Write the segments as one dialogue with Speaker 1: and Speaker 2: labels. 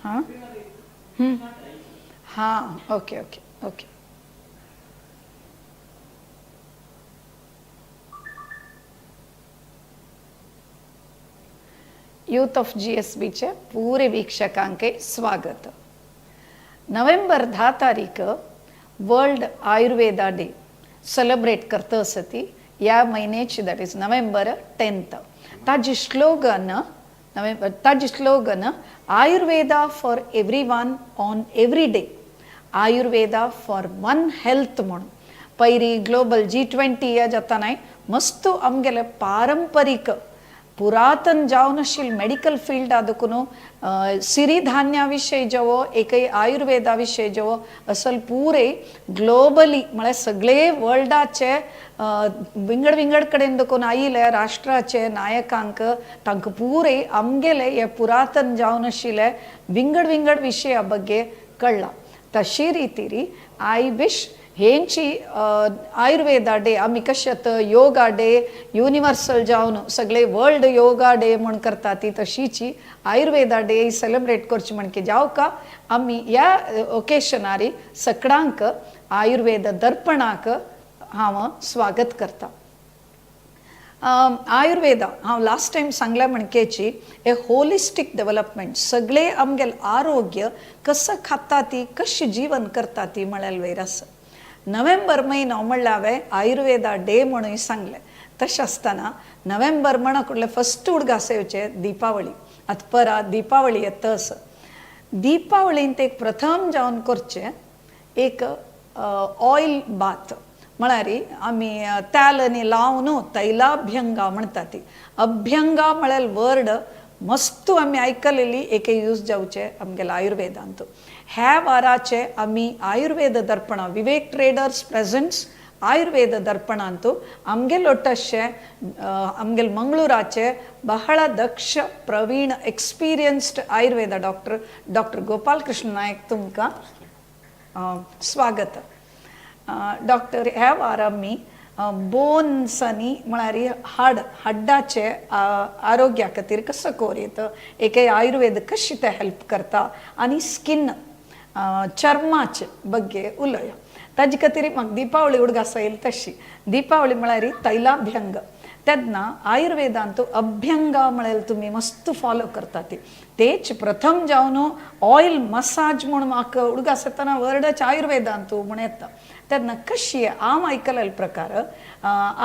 Speaker 1: हां हां, okay okay okay. Youth of जीएसबीच्या पुरे वीक्षकांके स्वागत. नोव्हेंबर 10 तारीख वर्ल्ड आयुर्वेदा डे सेलिब्रेट करता आसा. या महिन्याची, that is November 10th. ताजी स्लोगन नोव्हेंबर ताजी slogan "Ayurveda for everyone on every day, Ayurveda for one health" म्हणून. पयरी ग्लोबल G20 या जातानाय मस्त आमगेले पारंपरीक पुरातन जावन आशिल्ले मेडिकल फिल्ड देखून सिरिधान्या विशय जेवो, एकय आयुर्वेदा विशय जेवो असल पुरे ग्लोबली, म्हळ्यार सगळे वर्ल्डाचे विंगड विंगड कडेन देखून आयिल्ले राष्ट्राचे नायकांक तांकां पुरे आमगेले हे पुरातन जावन आशिल्ले विंगड विंगड विशया ಬಗ್ಗೆ कळ्ळां. तशी रितीरी I wish हेंची आयुर्वेदा डे आमी कशें आतां योगा डे युनिवर्सल जावन सगळे वर्ल्ड योगा डे म्हूण करता ती, तशीची आयुर्वेदा डे सेलिब्रेट करची म्हण की जावका आमी ह्या ओकेशनारी सगळ्यांक आयुर्वेद दर्पणाक हांव स्वागत करता. आयुर्वेदा हांव लास्ट टायम सांगल्या म्हणकेची ए होलिस्टीक डेव्हलपमेंट, सगळे आमगेले आरोग्य कसं खाता ती, कशी जीवन करता ती म्हळ्यार वयर आसा. नोव्हेंबर म्हयनो म्हणल्यार हांवें आयुर्वेदा डे म्हणून सांगलें. तशें आसतना नोव्हेंबर म्हणा कुडले फस्ट उडगास येवचे दीपावली. आतां परा दीपावली येता आसा. दीपावळींत एक प्रथम जावन करचें एक ऑयल बाथ, म्हळ्यार आमी तेल आनी लावन तैलाभ्यंगा म्हणटा ती. अभ्यंगा म्हळ्यार वर्ड मस्त आमी आयकलेली, एक यूज जावचे आमगेल्या आयुर्वेदांत. ह्या वाराचे आमी आयुर्वेद दर्पण, विवेक ट्रेडर्स प्रेझेंट्स आयुर्वेद दर्पणांतू आमगेलो तशें आमगेले मंगळूराचे बहळ दक्ष, प्रवीण, एक्सपिरियन्स्ड आयुर्वेद डॉक्टर, डॉक्टर गोपाल कृष्ण नायक तुमकां स्वागत. डॉक्टर, ह्या वार आमी बोन्स आनी म्हळ्यार हाड हड्डाचे आरोग्या खातीर कसो कोर एक आयुर्वेद कशी ते हेल्प करता आनी स्किन, चर्माचे ಬಗ್ಗೆ उलोवया. ताजे खातीर म्हाका दीपावळी उडगास येयल तशी दीपावळी म्हळ्यार तैलाभ्यंग. तेन्ना आयुर्वेदांत अभ्यंगा म्हळ्यार तुमी मस्त फॉलो करता ती, तेच प्रथम जावन ऑयल मसाज म्हूण म्हाका उडगास येतना वर्डच आयुर्वेदांत म्हूण येता. तेन्ना कशी हांव आयकलेले प्रकार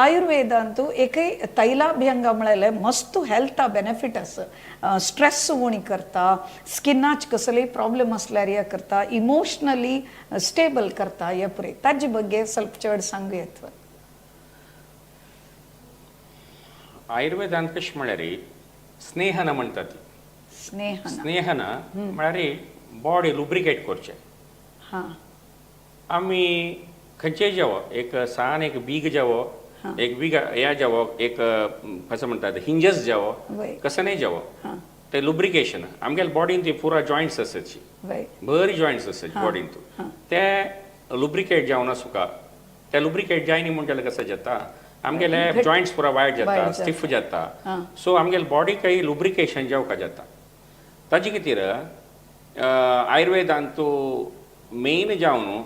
Speaker 1: आयुर्वेदांत एकय तैलाभ्यंगा म्हळ्यार मस्त हेल्था बेनिफीट आसा. स्ट्रेस उणी करता, स्किनाच कसलेय प्रॉब्लम आसल्यार हे करता, इमोशनली स्टेबल करता हे पुरे. ताजे ಬಗ್ಗೆ ಸ್ವಲ್ಪ चड सांगू येत?
Speaker 2: आयुर्वेदांत कशें म्हळ्यार स्नेहन म्हणटा ती.
Speaker 1: स्नेहन.
Speaker 2: स्नेहन म्हळ्यार बॉडी लुब्रिकेट करचें. आमी खंयचेय जेवो, एक सान एक बीग जेवो, एक बीग हे जेवो, एक कसं म्हणटात हिंजस जेवो, कसं नाही जेवो, ते लुब्रिकेशन आमगेले बॉडीन ती पुरा जॉयंट्स आसाची, बरी जॉयंट्स आसात बॉडीन, ते लुब्रिकेट जावन सुका. ते लुब्रिकेट जायनी म्हणटले कसं जाता, आमगेले जॉयंट्स पुरा वायट जाता, स्टिफ जाता. सो आमगेले बॉडीकय लुब्रिकेशन जावका जाता. ताजे खातीर आयुर्वेदांत मेन जावन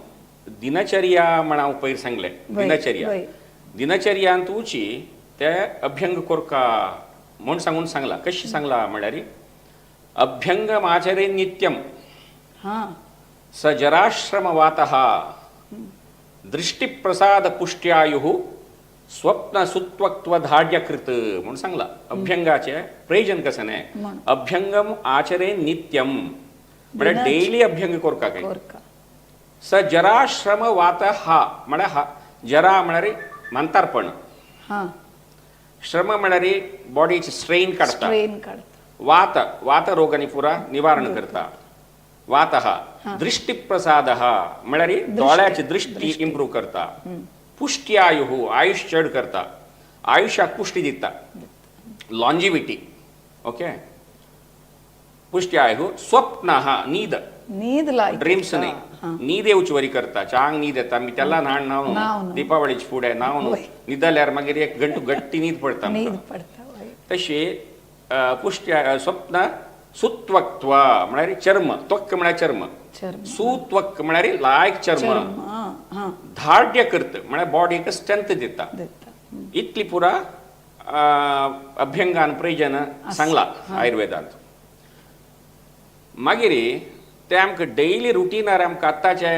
Speaker 2: दिनचर्या म्हण हांव पयर सांगलें. दिनचर्या, दिनचर्यांतूची ते अभ्यंग कोरका म्हूण सांगून सांगला. कशी सांगला म्हळ्यार अभ्यंगमाचरे नित्यम स जराश्रम वातः दृष्टिप्रसाद पुष्ट्यायुः स्वप्न सुत्वत्वधार्यकृत म्हूण सांगला. अभ्यंगाचे प्रयोजन कसं न्ही, अभ्यंगम आचरे नित्यम म्हळ्यार डेली अभ्यंग कोरका काय स जराश्रम वात हा म्हळ्यार हा जरा म्हळ्यार म्हातारपण, श्रम म्हळ्यार बॉडीची स्ट्रेन काडता, वात वात रोगांनी पुरा निवारण करता, वातः दृष्टिप्रसाद म्हळ्यार दोळ्याची दृष्टी इम्प्रूव करता, पुष्टी आयु आयुष चड करता, आयुष्याक पुष्टी दिता, लॉन्जिविटी, ओके, पुष्टी आयु, स्वप्न नीद,
Speaker 1: नीद,
Speaker 2: ड्रीम्स न्ही, न्हीद येवची वरी करता, चांग न्हीद येता. आमी त्याला न्हाण न्हावन दीपावळीचे फुडें न्हावन न्हिदल्यार मागीर एक घंटो गट्टी न्हीद पडटा.
Speaker 1: न्हीद पडटा.
Speaker 2: तशी पुष्टी स्वप्न सुत्वक्त्व म्हळ्यार चर्म, त्वक म्हळ्यार चर्म,
Speaker 1: चर्म.
Speaker 2: सुत्वक म्हळ्यार लायक चर्म,
Speaker 1: चर्म, आं हां.
Speaker 2: धाड्य करत म्हळ्यार बॉडीक स्ट्रेंथ दिता.
Speaker 1: दिता.
Speaker 2: इतली पुरा अभ्यंगान प्रयोजन सांगला आयुर्वेदांत. मागीर ते आमकां डेली रुटीनार आमकां आतांचे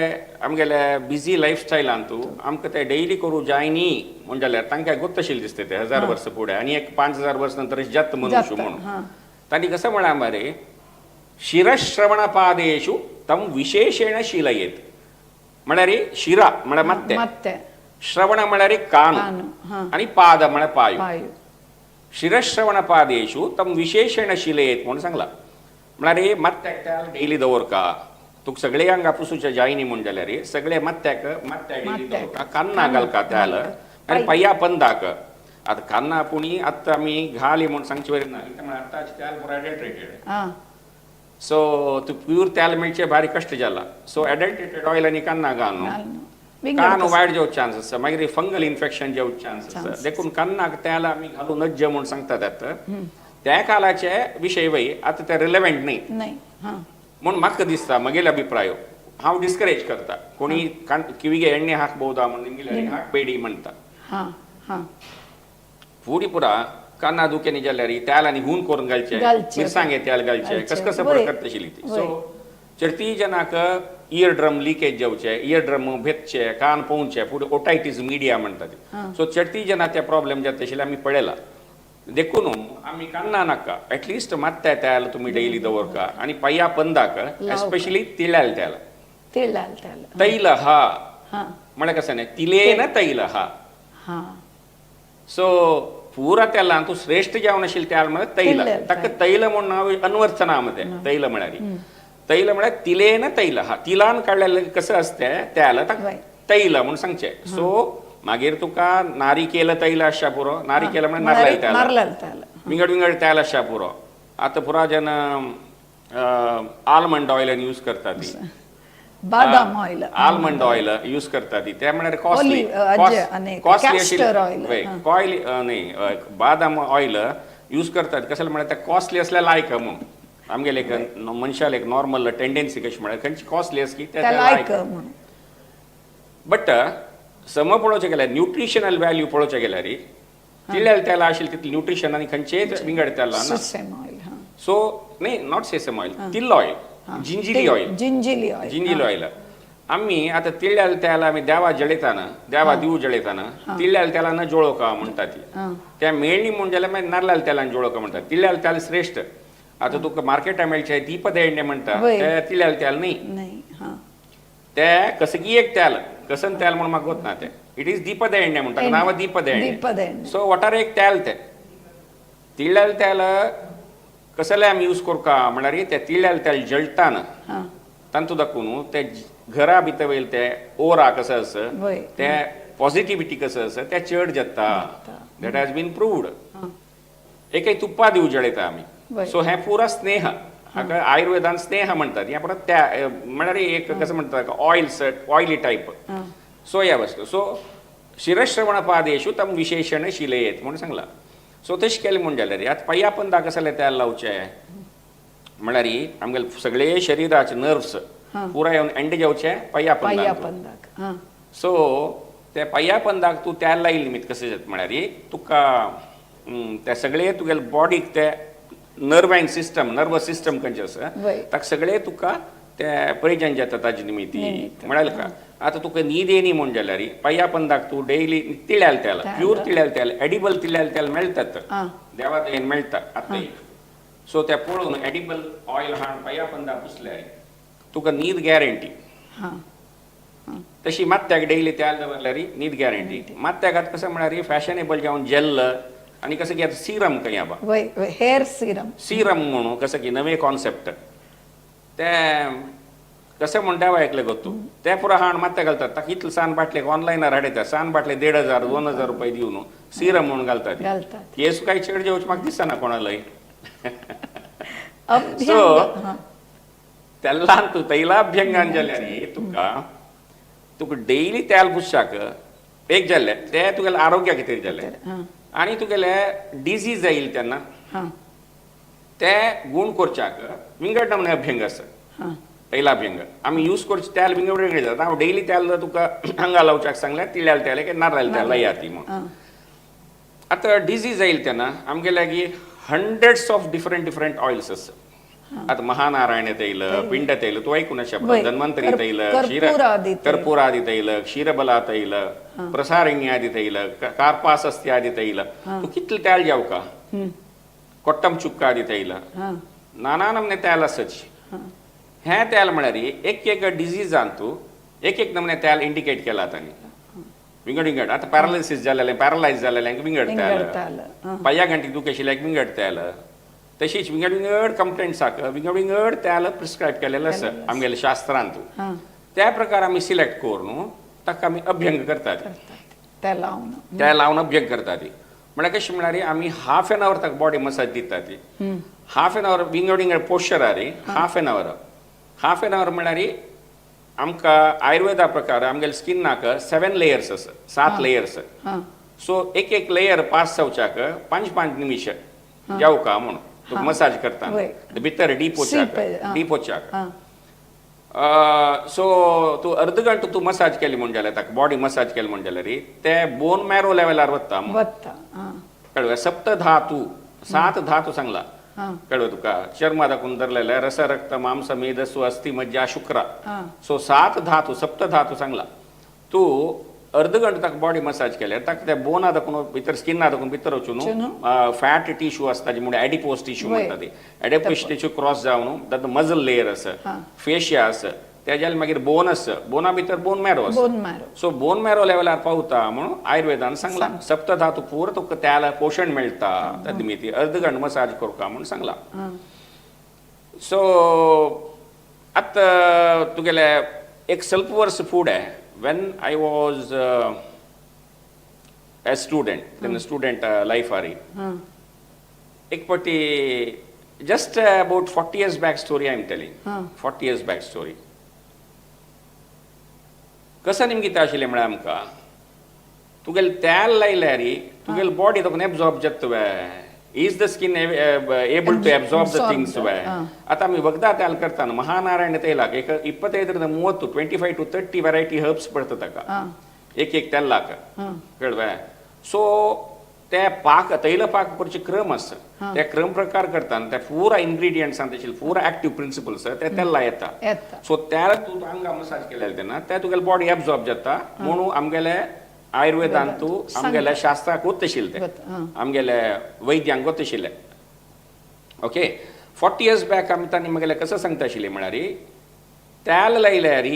Speaker 2: आमगेले बिजी लायफस्टायलांतू आमकां ते डेली करूं जाय न्ही म्हण जाल्यार तांकां गोत्तशील दिसता ते 1000 वर्सां फुडें आनी एक 5000 वर्स नंतर जात मनुष्य
Speaker 1: जाता,
Speaker 2: म्हणून.
Speaker 1: हां.
Speaker 2: तांणी कसं म्हळां मरे, शिरश्रवणपादेषु तं विशेषेण शीलयेत. म्हळ्यार शिरा म्हळ्यार मात्ते,
Speaker 1: मात्ते,
Speaker 2: श्रवण म्हळ्यार कान,
Speaker 1: कान, हां.
Speaker 2: आनी पाद म्हळ्यार पायो.
Speaker 1: पायो.
Speaker 2: शिरश्रवणपादेषु तं विशेषेण शिलयेत म्हणून सांगला. म्हळ्यार मात्त्याक त्या डेली दवरका, तुका सगळे अंगा पुसूचे जायनी म्हूण जाल्यार सगळे मात्त्याक मात्त्या डेली
Speaker 1: मात्त्याक.
Speaker 2: दवरका, कान्ना घालका त्याल आनी पाया पंदाक. आतां कान्ना पुणी आतां आमी घाली म्हूण सांगचे वयर ना, कित्याक म्हळ्यार आतांचे तेल पुरो एडल्ट्रेटेड.
Speaker 1: आं.
Speaker 2: सो तूं प्यूर तेल मेळचें भारी कश्ट जाला. सो एडल्ट्रेटेड ऑयल आनी कान्ना घाल न्हू,
Speaker 1: घाल न्हू.
Speaker 2: कान वायट जावचे चान्स आसा, मागीर फंगल इन्फेक्शन जावचे चान्स आसा.
Speaker 1: Chance.
Speaker 2: देखून कान्नाक तेल आमी घालूं नज्ज म्हूण सांगतात आतां. त्या कालाचे विशय वय आतां ते रिलेवंट न्ही.
Speaker 1: नाही, हां.
Speaker 2: म्हूण म्हाका दिसता म्हगेले अभिप्राय हांव डिस्करेज करता कोणी कान किविगे एण्णे हाकबोदा म्हूण निमगेले हाकबेडी म्हणटा.
Speaker 1: हां हां.
Speaker 2: फुडी पुरा काना दुखेनी जाल्यार तेल आनी हून करून घालचे,
Speaker 1: घालचे.
Speaker 2: मिरसांगे तेल घालचे,
Speaker 1: घालचे.
Speaker 2: कस कसं पुरा
Speaker 1: वय.
Speaker 2: करता आशिल्ली ती.
Speaker 1: वय.
Speaker 2: सो चडती जनाक इयर ड्रम लिकेज जावचे, इयर ड्रम भेतचे, कान पोवचे, फुडें ओटायटीस मिडिया म्हणटा ती. सो चडती जना ते प्रॉब्लेम जाता आशिल्ले आमी पळयला. देखून आमी कान्ना नाका, एटलिस्ट मात्या तेल तुमी डेली दवरका आनी पाया पंदाक एस्पेशली तिळ्याल तेल.
Speaker 1: तिळाल तेल.
Speaker 2: तैल हा
Speaker 1: हां.
Speaker 2: म्हळ्यार कसं न्ही, तिलेन तैल हा.
Speaker 1: हां.
Speaker 2: सो पुरा तेलान तूं श्रेष्ठ जावन आशिल्लें तेल म्हळ्यार तैल.
Speaker 1: तिळ्याल.
Speaker 2: ताका तैल म्हूण नांव अन्वर्थ नाम तें तैल म्हळ्यार. तैल म्हळ्यार तिलेन तैल हा, तिलान काडलेलें कसं आसता तेल ताका
Speaker 1: वय.
Speaker 2: तैल म्हूण सांगचें. सो मागीर तुका नारिकेल तैल आसच्या पुरो, नारिकेल म्हळ्यार नारल तेल,
Speaker 1: नारल तेल.
Speaker 2: विंगड विंगड तेल आसच्या पुरो. आतां पुरा जन आल्मंड ऑयल यूज करता ती,
Speaker 1: बादाम ऑयल,
Speaker 2: आल्मंड ऑयल यूज करता ती, ते म्हळ्यार कॉस्टली.
Speaker 1: Olive, अजे आनी castor oil, हां.
Speaker 2: कॉयल न्ही, बादाम ऑयल यूज करतात कशें म्हळ्यार ते कॉस्टली असल्यार लायक म्हणून. आमगेले एक मनशाले एक नॉर्मल टेंडन्सी कशी म्हळ्यार खंयची कॉस्टली आसली ते
Speaker 1: त्या
Speaker 2: लायक.
Speaker 1: लायक म्हणून.
Speaker 2: बट सम पळोवचें गेल्यार न्युट्रिशनल व्हॅल्यू पळोवचें गेल्यार तिळ्याल तेल आशिल्लें तितलें न्युट्रिशन आनी खंयचेच विंगड तेल ना.
Speaker 1: सिसेम ऑयल. हां.
Speaker 2: सो न्ही, not sesame oil, till oil, gingelly oil.
Speaker 1: Gingelly oil.
Speaker 2: Gingelly oil. आमी आतां तिळ्याल तेल आमी देवा जळयताना, देवा दिव जळयताना तिळ्याल तेलान जळोवका म्हणटा ती.
Speaker 1: हां.
Speaker 2: त्या मेळणी म्हूण जाल्यार मागीर नारलाल तेलान जळोवका म्हणटा. तिळ्याल तेल श्रेश्ठ. आतां तुका मार्केटा मेळचें दीपद एण्णे म्हणटा
Speaker 1: वय.
Speaker 2: ते तिळ्याल तेल न्ही.
Speaker 1: नाही, हां.
Speaker 2: ते कसकी एक तेल, कसन तेल म्हूण म्हाका गोत ना तें. It is दीपद एण्णे म्हणटा, नांव दीपद एण्णे.
Speaker 1: दीपद एण्णे.
Speaker 2: सो वटार एक तेल तें तिळ्याल तेल कसलें आमी यूज करका म्हळ्यार ते तिळ्याल तेल जळटाना
Speaker 1: हां.
Speaker 2: तांतू दाखोवन ते घरा भितर वयल ते ओरा कसं आसा
Speaker 1: वय.
Speaker 2: ते पॉझिटिव्हिटी कसं आसा ते चड जाता. That has been proved.
Speaker 1: हां.
Speaker 2: एकय तुप्पा दिव जळयता आमी.
Speaker 1: वय.
Speaker 2: सो हें पुरा स्नेह, हाका आयुर्वेदान स्नेह म्हणटात. हें परत त्या म्हळ्यार एक कसं म्हणटात ऑयल ऑयली टायप.
Speaker 1: हां.
Speaker 2: सो ह्या वस्तू सो शिरश्रवणपादेषु तं विशेषण शिलयेत म्हूण सांगलां. सो तशें केलें म्हूण जाल्यार आतां पांया पंदा कसलें तेल लावचें म्हळ्यार आमगेले सगळे शरिराचे नर्व्स पुराय येवन एंड जावचे पांया
Speaker 1: पाया
Speaker 2: पंदाक.
Speaker 1: पंदाक. हां.
Speaker 2: सो त्या पांया पंदाक तूं तेल लायलें निमित्त कशें जाता म्हळ्यार तुका त्या सगळे तुगेले बॉडीक ते नर्वायन सिस्टम, नर्वस सिस्टम खंयचें आसा
Speaker 1: वय.
Speaker 2: ताका सगळे तुका ते प्रयोजन जाता ताजे निमित्ती.
Speaker 1: निमित्त.
Speaker 2: म्हळ्यार का आतां तुका न्हीद येयनी म्हूण जाल्यार पांया पंदाक तूं डेली तिळ्याल तेल,
Speaker 1: तेल.
Speaker 2: प्यूर तिळ्याल तेल, एडिबल तिळ्याल तेल मेळटात,
Speaker 1: हां.
Speaker 2: देवा दयेन मेळटा आतां एक. सो ते पळोवन एडिबल ऑयल हाडून पांया पंदा पुसल्यार तुका न्हीद गॅरंटी.
Speaker 1: हां.
Speaker 2: तशी मात्याक डेली तेल दवरल्यार न्हीद गॅरंटी. मात्याक आतां कसं म्हळ्यार फॅशनेबल जावन जेल्ल आनी कसं की आतां सिरम खंय आबा,
Speaker 1: वय वय, हेअर सिरम.
Speaker 2: सिरम म्हणून कसं की नवे कॉन्सेप्ट ते कसं म्हणटा ऐकलें गो तूं, ते पुरा हाड मात्या घालतात. ताका इतले सान बाटले ऑनलायनार हाडयतात, सान बाटले 1500 2000 रुपये दिवन सिरम म्हणून घालतात.
Speaker 1: घालतात.
Speaker 2: केस काय चड जेवचे म्हाका दिसना कोणालय.
Speaker 1: अभ्यंग.
Speaker 2: सो
Speaker 1: हां.
Speaker 2: तेलान तूं तैलाभ्यंगान जाल्यार तुका तुका डेली तेल पुसशाक एक जाल्लें ते तुगेलें आरोग्या खातीर जालें
Speaker 1: हां.
Speaker 2: आनी तुगेले डिजीज येयल तेन्ना
Speaker 1: हां.
Speaker 2: ते गूण करच्याक विंगड नमूने अभ्यंग आसा. तैलाभ्यंग आमी यूज करचे तेल विंगड विंगड जाता. हांव डेली तेल तुका हांगा लावच्याक सांगल्यार तिळ्याल तेल की नारळ तेल लायात ती म्हणून. आतां डिजीज येयली तेन्ना आमगे लागीं hundreds of different different oils आसा. आतां महानारायण तैल, पिंड तैल, तूं ऐकून आसा, धन्वंतरी तैल, क्षीर कर्पूरादी तैल, क्षीरबला तैल, प्रसारिण्यादी तैल, कार्पासस्त्यादी तैल, तूं कितलें तेल जावका, कोट्टम चुक्कादी तैल, नाना नमने तेल आसाची. हें तेल म्हळ्यार एक एक डिजीजान तूं एक एक नमने तेल इंडिकेट केला तांणी विंगड विंगड. आतां पॅरालिसीस जालेलें, पॅरलायज जालेल्यांक विंगड तेल, पांया गांठीक दुखी आशिल्ल्याक विंगड तेल, तशीच विंगड विंगड कंप्लेंट्साक विंगड विंगड तेल प्रिस्क्रायब केलेलें आसा आमगेल्या शास्त्रांत. त्या प्रकार आमी सिलेक्ट करून ताका आमी अभ्यंग करतात, त्या लावन अभ्यंग करतात. म्हळ्यार कशें म्हळ्यार आमी हाफ एन our ताका बॉडी मसाज दितात. हाफ एन our विंगड विंगड पोश्चरार half an hour. Half an hour म्हळ्यार आमकां आयुर्वेदा प्रकार आमगेल्या स्किनाक 7 लेयर्स आसा, 7 लेयर्स. सो एक एक लेयर पास जावच्याक 5 5 निमिश जावका म्हणून तुका मसाज करता भितर डीप वच्याक, डीप वच्याक. सो तूं अर्द घंटो तूं मसाज केली म्हूण जाल्यार, ताका बॉडी मसाज केली म्हूण जाल्यार ते बोन मॅरो लेवलार वता. कळ्ळें? सप्त धातू, 7 धातू सांगला. कळ्ळें तुका? चर्मा दाखोवन धरलेले रस, रक्त, मांस, मेदस्सु, अस्थि, मज्जा, शुक्र. सो 7 धातू, सप्त धातू सांगला. तूं अर्द घंटो ताका बॉडी मसाज केल्यार ताका त्या बोना दाखोवन भितर, स्किना दाखोवन भितर वचून फॅट टिश्यू आसता जी म्हणजे एडिपोज टिश्यू म्हणटा ती, एडिपोज टिश्यू क्रॉस जावन तातूंत मजल लेयर आसा, फेशिया आसा, तेज्या मागीर बोन आसा, बोना भितर बोन मॅरो आसा. सो बोन मॅरो लेवलार पावता म्हणून आयुर्वेदान सांगला. सप्तधातू पूर तुका त्याला पोशण मेळटा, त्या निमित्ती अर्द घंटो मसाज करुका म्हणून सांगला. सो आतां तुगेले एक स्वल्प वर्स फुडें when I was a student, तेन्ना स्टुडंट लायफारी एक पटी, just about 40 years back story I am telling, 40 years back story. कसं निमगिता आशिल्लें म्हळ्यार आमकां तुगेले तेल लायल्यार तुगेले बॉडी तुका एब्जॉर्ब जाता वे, is the skin able to absorb the things वे. आतां आमी वखदां तेल करताना महानारायण तेलाक एक 25ರಿಂದ 30, 25 to 30 variety herbs पडटा ताका एक एक तेलाक. कळ्ळें? सो ते पाक, तैल पाक करचे क्रम आसा, ते क्रम प्रकार करताना ते पुरा इन्ग्रिडियंट्स आनी पुरा एक्टिव प्रिंसिपल्स ते तेल्ला येता. सो त्या तूं आंगा मसाज केलेले तेन्ना ते तुगेले बॉडी एब्जॉर्ब जाता म्हणून आमगेले आयुर्वेदान तूं आमगेल्या शास्त्राक गोत आशिल्लें ते, आमगेले वैद्यांक गोत आशिल्लें. ओके, 40 इयर्स बॅक आमी तांणी म्हगेलें कसं सांगता आशिल्लें म्हळ्यार तेल लायल्यार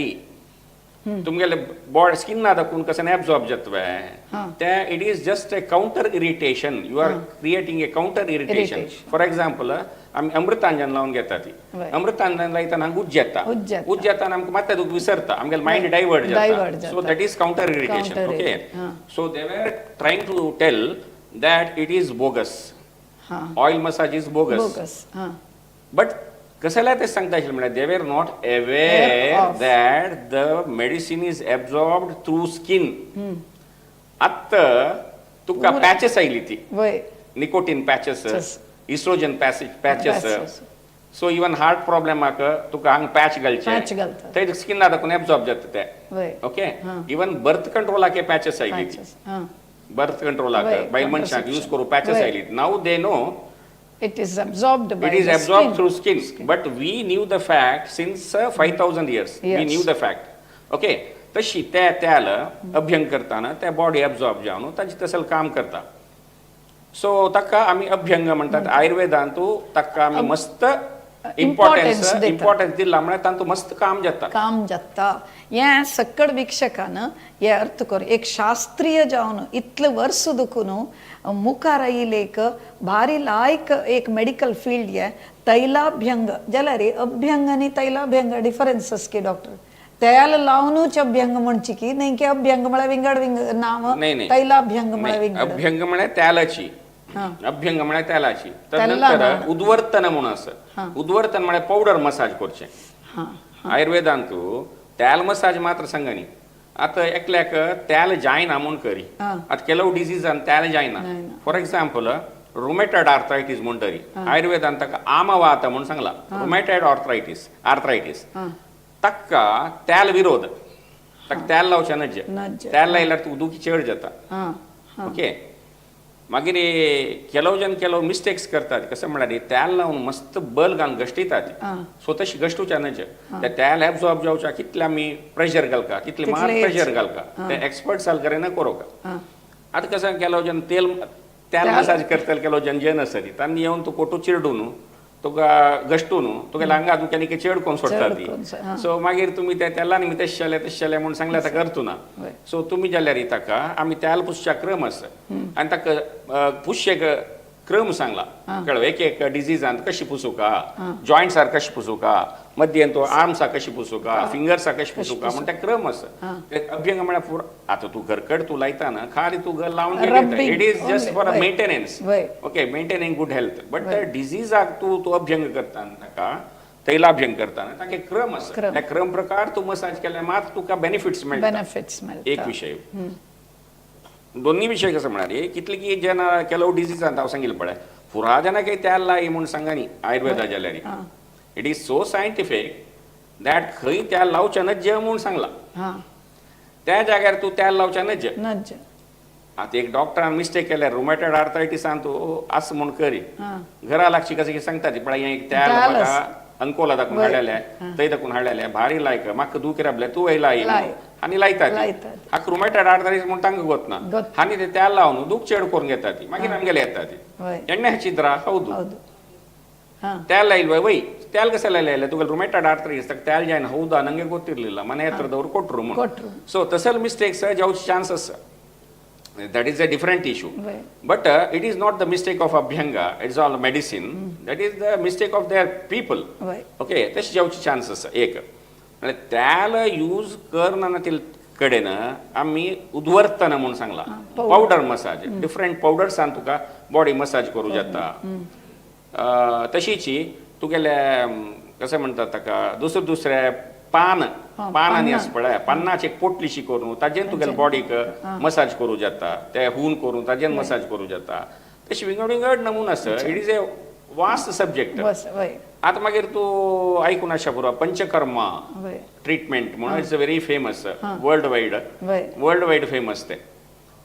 Speaker 2: तुमगेले बॉडी स्किना दाखोवन कसं एब्जॉर्ब जाता ते, it is just a counter irritation, you are creating a counter irritation. For example, आमी अमृतांजन लावन घेता ती, अमृतांजन लायतना हांगा उज्ज येता, उज्ज येता आमकां मात्ता तुका विसरता, आमगेले मायंड डायवर्ट जाता. So that is counter irritation. Okay, so they were trying to tell that it is bogus, oil massage is bogus. But कशाला ते सांगता आशिल्लें म्हळ्यार they were not aware that the medicine is absorbed through skin. आत्तां तुका patches आयली ती, nicotine patches, oestrogen patches. So even heart प्रॉब्लेमाक तुका हांगा पॅच घालचे, ते स्किना दाखोवन एब्जॉर्ब जाता ते. ओके, इवन बर्थ कंट्रोलाक पॅचेस आयली ती, बर्थ कंट्रोलाक बायल मनशाक यूज करू पॅचेस आयली. Now they know
Speaker 1: It is absorbed by
Speaker 2: It is
Speaker 1: the
Speaker 2: absorbed
Speaker 1: skin.
Speaker 2: Through skin. But we knew the fact since 5,000 years. We knew the fact. Okay. तशी त्या त्याला अभ्यंग करताना त्या बॉडी एब्झॉर्ब जावन ताजें तसं काम करता. सो ताका आमी अभ्यंग म्हणटात. आयुर्वेदान तूं ताका आमी मस्त इम्पॉर्टन्स इम्पॉर्टन्स दिला म्हळ्यार तांतूं मस्त काम जाता.
Speaker 1: काम जाता. हें सक्कड वीक्षकान हे अर्थ कर, एक शास्त्रीय जावन इतले वर्स दुखून मुखार आयिल्ले एक भारी लायक एक मेडिकल फील्ड हे तैलाभ्यंग. जाल्यार अभ्यंग आनी तैलाभ्यंग डिफरन्सस की डॉक्टर? तेल लावनूच अभ्यंग म्हणची की नाही की अभ्यंग म्हळ्यार विंगड विंगड नाव, तैलाभ्यंग म्हळ्यार विंगड?
Speaker 2: अभ्यंग म्हळ्यार तेलाची, अभ्यंग म्हळ्यार तेलाची. तदनंतर उद्वर्तन म्हणून आसा. उद्वर्तन म्हळ्यार पावडर मसाज करचें. आयुर्वेदांतू तेल मसाज मात्र सांगनी. आतां एकल्याक तेल जायना म्हूण करी, आतां ಕೆಲವು डिजीजान तेल जायना. For example, रुमेटॉइड आर्थरायटीस म्हणटरी आयुर्वेदान ताका आमवात म्हूण सांगला, रुमेटॉइड आर्थरायटीस आर्थरायटीस ताका तेल विरोध, ताका तेल लावचें नज्जे.
Speaker 1: नज्जे.
Speaker 2: तेल लायल्यार तुका दुखी चड जाता. ओके, मागीर ಕೆಲವು जन ಕೆಲವು मिस्टेक्स करतात. कसं म्हळ्यार तेल लावन मस्त बल घालून घश्टितात. सो तशी घश्टूच्या नजे, ते तेल एब्जॉर्ब जावच्या कितले आमी प्रेशर घालका, कितले मार
Speaker 1: तितलेच.
Speaker 2: प्रेशर घालका, ते एक्सपर्ट साल न करोका. आतां कसं ಕೆಲವು जन तेल तेल मसाज करतले, ಕೆಲವು जन जेन आसता ती तांणी येवन तूं कोटू चिरडून तुका घश्टून तुका आंगा दुख्यानी चेड करून सोडटा
Speaker 1: चड
Speaker 2: ती.
Speaker 1: करून
Speaker 2: सो मागीर तुमी ते तेलान आमी तशें जालें तशें जालें म्हूण सांगल्यार ताका अर्थ ना.
Speaker 1: वय.
Speaker 2: सो तुमी जाल्यार ताका आमी तेल पुसच्या क्रम आसा आनी ताका पुसचे क्रम सांगला, कळ्ळें? एक एक डिजीजान कशी पुसूका, जॉयंट्सार कशी पुसूका, मध्यन तो आर्म्सा कशी पुसूका, फिंगर्सा कशी पुसूका म्हण ते क्रम आसा. ते अभ्यंग म्हळ्यार पुरो आतां तूं घरकड तूं लायता ना, खाली तूं घर लावन.
Speaker 1: Rubbing
Speaker 2: It is just
Speaker 1: only.
Speaker 2: For a
Speaker 1: वय.
Speaker 2: मेंटेनन्स.
Speaker 1: वय.
Speaker 2: Okay, maintaining good health, but त्या डिजीजाक तूं तूं अभ्यंग करता ताका, तैलाभ्यंग करता ताका एक क्रम आसा.
Speaker 1: क्रम.
Speaker 2: त्या क्रम प्रकार तूं मसाज केल्यार मात तुका बेनिफिट्स मेळटा.
Speaker 1: बेनिफिट्स मेळटा.
Speaker 2: एक विशय. दोन्ही विशय कसं म्हळ्यार कितले की जेन्ना ಕೆಲವು डिजीजांत हांव सांगिल्लें पळय, पुरा जेन्ना काही तेल लाय म्हूण सांगा न्ही. आयुर्वेदा जाल्यार it is so scientific that खंय तेल लावचें नज्जे म्हूण सांगलां, त्या जाग्यार तूं तेल लावचें नज्जे.
Speaker 1: नज्जे.
Speaker 2: आतां एक डॉक्टरान मिस्टेक केल्यार रुमेटेड आर्थरायटिसान तूं आस म्हूण करी, घरा लागची कशें कितें सांगता ती पळय, हें एक तेल
Speaker 1: तेल
Speaker 2: म्हाका अंकोला दाखून हाडलेलें, थंय दाखून हाडलेलें, भारी लायक, म्हाका दूख राबलें, तूं लाय.
Speaker 1: लाय.
Speaker 2: आनी लायता ती.
Speaker 1: लायता.
Speaker 2: हाका रुमेटेड आर्थरायटीस म्हूण तांकां गोतना.
Speaker 1: गोत.
Speaker 2: आनी ते तेल लावन दूख चड करून घेता ती, मागीर आमगेले येता ती.
Speaker 1: वय.
Speaker 2: ಎಣ್ಣೆ ಹಚ್ಚಿದ್ರಾ? ಹೌದು.
Speaker 1: ಹೌದು ಹಾ.
Speaker 2: तेल लायಲ್ವ? ವೈ तेल कसं लायलें तुका रुमेटेड ಆರ್ಥರೈಟಿಸ್ तेल ಜಾಯ್ನ್ ಹೌದಾ, ನಂಗೆ ಗೊತ್ತಿರಲಿಲ್ಲ, ಮನೆ ಹತ್ರದವ್ರು ಕೊಟ್ರು.
Speaker 1: ಕೊಟ್ರು.
Speaker 2: ಸೊ ತಸಲ್ ಮಿಸ್ಟೇಕ್ಸ್ ಜಾವ್ chances, that is a different issue.
Speaker 1: Why.
Speaker 2: But it is not the mistake of abhyanga, it's all medicine, that is the mistake of their people.
Speaker 1: वय.
Speaker 2: ओके, तशें जावचे चान्सीस. एक म्हळ्यार त्याला यूज करना ते कडेन आमी उद्वर्तन म्हूण सांगला, पावडर मसाज, डिफरंट पावडर्सान तुका बॉडी मसाज करूं जाता. तशीच तुगेले कशें म्हणटात ताका, दुसरे दुसरे पान, पानांनी आसा पळय, पान्नाची एक पोटलीशी करून ताजेन तुगेले बॉडीक मसाज करूं जाता, ते हून करून ताजेन मसाज करूं जाता. तशें विंगड विंगड नमुना आसा. It is a vast subject.
Speaker 1: बस वय.
Speaker 2: आतां मागीर तूं आयकून आसा पुरो पंचकर्मा
Speaker 1: वय.
Speaker 2: ट्रिटमेंट म्हणून, it's a very famous world wide.
Speaker 1: वय.
Speaker 2: वर्ल्ड वायड फेमस ते.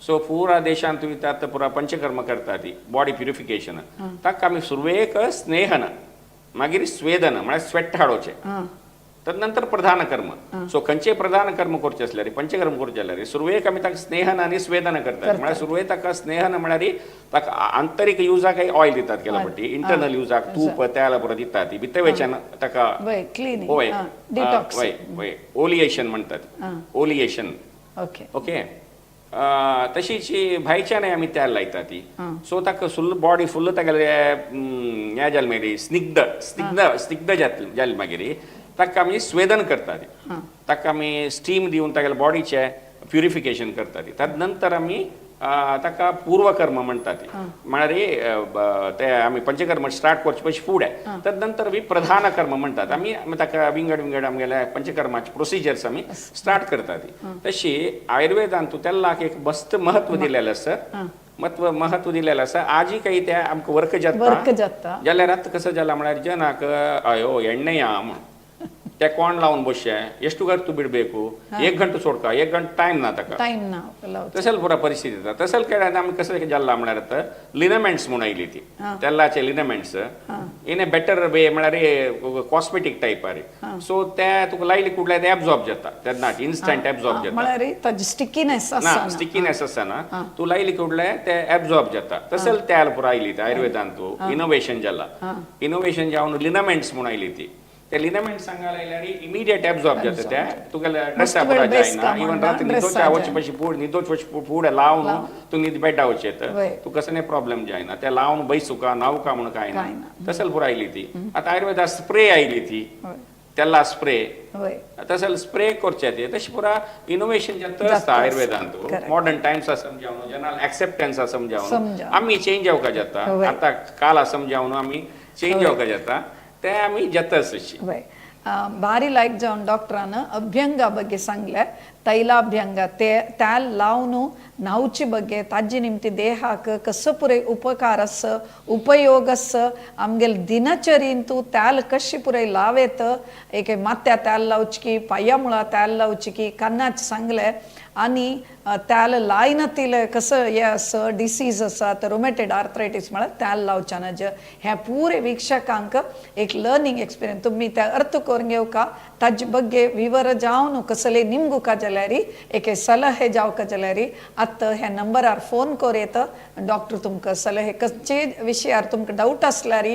Speaker 2: सो पुरा देशांत तुवें आतां पुरा पंचकर्म करता ती बॉडी प्युरिफिकेशन. ताका आमी सुरवेक स्नेहन, मागीर स्वेदन म्हळ्यार स्वेट हाडोवचें, तदनंतर प्रधान कर्म. सो खंयचेय प्रधान कर्म करचें आसल्यार, पंचकर्म करचें जाल्यार सुरवेक आमी ताका स्नेहन आनी स्वेदन करतात. म्हळ्यार सुरवेक ताका स्नेहन म्हळ्यार ताका आंतरीक युजाक ऑयल दितात, केला पट्टी इंटरनल युजाक तूप तेल पुरो दितात ती, भितर वेच्यान ताका
Speaker 1: वय, क्लिनिंग.
Speaker 2: होय.
Speaker 1: डिटॉक्स.
Speaker 2: वय वय, ओलिएशन म्हणतात, ओलिएशन.
Speaker 1: ओके.
Speaker 2: ओके, तशीच भायच्यानय आमी तेल लायता ती. सो ताका फुल्ल बॉडी फुल्ल तागेले हें जालें मागीर स्निग्ध स्निग्ध स्निग्ध जातलें जालें, मागीर ताका आमी स्वेदन करता ती, ताका आमी स्टीम दिवन तागेले बॉडीचें प्युरिफिकेशन करता ती. तद नंतर आमी ताका पूर्वकर्म म्हणटा ती, म्हळ्यार ते आमी पंचकर्म स्टार्ट करचे पयलीं फुडें. तद नंतर आमी प्रधान कर्म म्हणटात आमी, ताका विंगड विंगड आमगेल्या पंचकर्माचे प्रोसिजर्स आमी स्टार्ट करता ती. तशी आयुर्वेदान तूं तेल्लाक एक मस्त महत्व दिलेलें आसा, महत्व महत्व दिलेलें आसा. आजी काही ते आमकां वर्क जाता.
Speaker 1: वर्क जाता.
Speaker 2: जाल्यार आतां कसं जाला म्हळ्यार जनाक अयो ಎಣ್ಣೆಯ म्हूण ते कोण लावन बसचें, ಎಷ್ಟು ಗಂಟು ಬಿಡಬೇಕು, एक घंटो सोडका, एक घंटो टायम ना ताका.
Speaker 1: टायम ना लावचो.
Speaker 2: तशें पुरा परिस्थिती येता. तशें केल्यार आमी कसं जाला म्हळ्यार आतां लिनामेंट्स म्हूण आयली ती, तेलाचे liniments in a better way, म्हळ्यार कॉस्मेटीक टायप आरे. सो ते तुका लायले कुडल्यार ते एब्जॉर्ब जाता तेन्ना, इन्स्टंट एब्जॉर्ब जाता.
Speaker 1: म्हळ्यार ताजी स्टिकीनेस
Speaker 2: ना.
Speaker 1: आसना.
Speaker 2: स्टिकीनेस आसना, तूं लायली कुडले ते एब्जॉर्ब जाता. तशें तेल पुरा आयली ती आयुर्वेदान, तूं इनोवेशन जाला, इनोवेशन जावन लिनामेंट्स म्हूण आयली ती. ते लिनामेंट्स सांगा लायल्यार इमिडिएट एब्जॉर्ब जाता, ते तुगेले ड्रेसा पुरा
Speaker 1: वेळ बेस
Speaker 2: जायना.
Speaker 1: काम
Speaker 2: इवन
Speaker 1: ना,
Speaker 2: रात्री
Speaker 1: ड्रेसा
Speaker 2: न्हिदोच्या वचचे
Speaker 1: जायना.
Speaker 2: पयलीं फुडें न्हिदोच वच फुडें लावन तूं न्हीद बेडा वचेत, तुका कसलें प्रॉब्लेम जायना. ते लावन बैसुका न्हावका म्हूण कांय ना.
Speaker 1: कांय ना.
Speaker 2: तशें पुरा आयली ती. आतां आयुर्वेदा स्प्रे आयली ती,
Speaker 1: वय.
Speaker 2: तेला स्प्रे.
Speaker 1: वय.
Speaker 2: तशें स्प्रे करचे ते. तशें पुरा इनोवेशन जाता आसता
Speaker 1: जाता.
Speaker 2: आयुर्वेदांत.
Speaker 1: Correct.
Speaker 2: Modern times समजावन, जनरल एक्सेप्टन्स समजावन
Speaker 1: समजावन.
Speaker 2: आमी चेंज जावका जाता.
Speaker 1: वय.
Speaker 2: आतां काला समजावन आमी चेंज जावका जाता, ते आमी जाता तशी.
Speaker 1: वय. भारी लायक जावन डॉक्टरान अभ्यंगा ಬಗ್ಗೆ सांगले, तैलाभ्यंग ते तेल लावन न्हावचे ಬಗ್ಗೆ ताजे निमती देहाक कसो पुराय उपकार आस, उपयोग आस, आमगेले दिनचरीन तूं तेल कशें पुराय लावयत, एक माथ्या तेल लावचें की पांया मुळा तेल लावचें की कानाच सांगलें. आनी तेल लायनातिले कसं हे आसा डिसीज आसा, तर रुमेटेड आर्थरायटीस म्हळ्यार तेल लावच्या नज. ह्या पुरे वीक्षकांक एक लर्निंग एक्सपिरियन्स, तुमी त्या अर्थ करून घेवका ताजे ಬಗ್ಗೆ विवर जावन कसले निमगुका जाल्यार एक सलहे जावका जाल्यार आतां ह्या नंबरार फोन कर येता, डॉक्टर तुमकां सलहे खंयचे विशयार तुमकां डावट आसल्यार,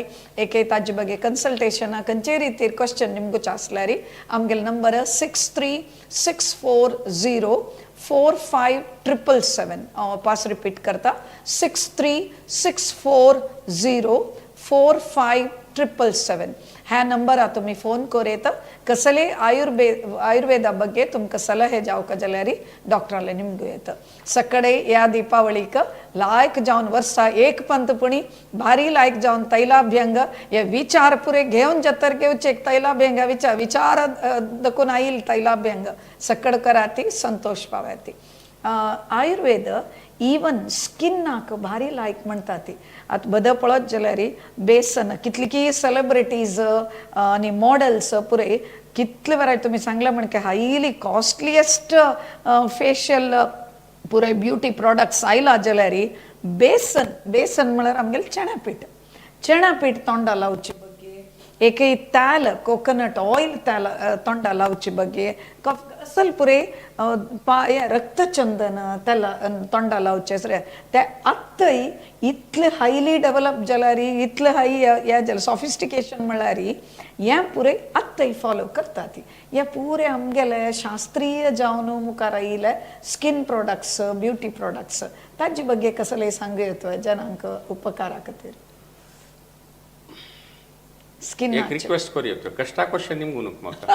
Speaker 1: एक ताजे ಬಗ್ಗೆ कन्सल्टेशन खंयचे रितीर क्वेश्चन निमगुचे आसल्यार आमगेले number 6364045777. हांव पास रिपीट करता, 6364045777. ह्या नंबरार तुमी फोन कर येता, कसले आयुर्वेदा ಬಗ್ಗೆ तुमकां सलहे जावका जाल्यार डॉक्टराले निमगू येता. सकाळी ह्या दीपावळीक लायक जावन वर्सा एक पंत पुणी भारी लायक जावन तैलाभ्यंग हे विचार पुरे घेवन जतर घेवचे एक तैलाभ्यंग विचार विचार दकून आईल तैलाभ्यंग सकड कराती संतोष पाव्याती. आयुर्वेद इवन स्किनाक भारी लायक म्हणटा ती. आतां बद पळत जाल्यार बेसन कितली की सेलिब्रिटीज आनी मॉडल्स पुरे कितले वराय तुमी सांगलें म्हण की हायली कॉस्टलियस्ट फेशियल पुराय ब्युटी प्रोडक्ट्स आयला जाल्यार बेसन, बेसन म्हळ्यार आमगेलें चण्या पीठ, चण्या पीठ तोंडा लावचे ಬಗ್ಗೆ, ಏಕೆ तेल कोकोनट ऑयल तेल तोंडा लावचे ಬಗ್ಗೆ, कफ असल पुरे पाय रक्तचंदन तेल तोंडा लावचे सरे ते आत्तय इतले हायली डेव्हलप जाल्यार इतले हाय हे जाल्यार सॉफिस्टिकेशन म्हळ्यार हें पुरे आत्तय फॉलो करता ती. हे पुरे आमगेले शास्त्रीय जावन मुखार आयिल्ले स्कीन प्रोडक्ट्स, ब्युटी प्रोडक्ट्स ताजे ಬಗ್ಗೆ कसले सांगू येता जनांक उपकारा खातीर स्किन?
Speaker 2: एक रिक्वेस्ट करूया, कश्टा क्वेश्चन निमगू नको म्हाका.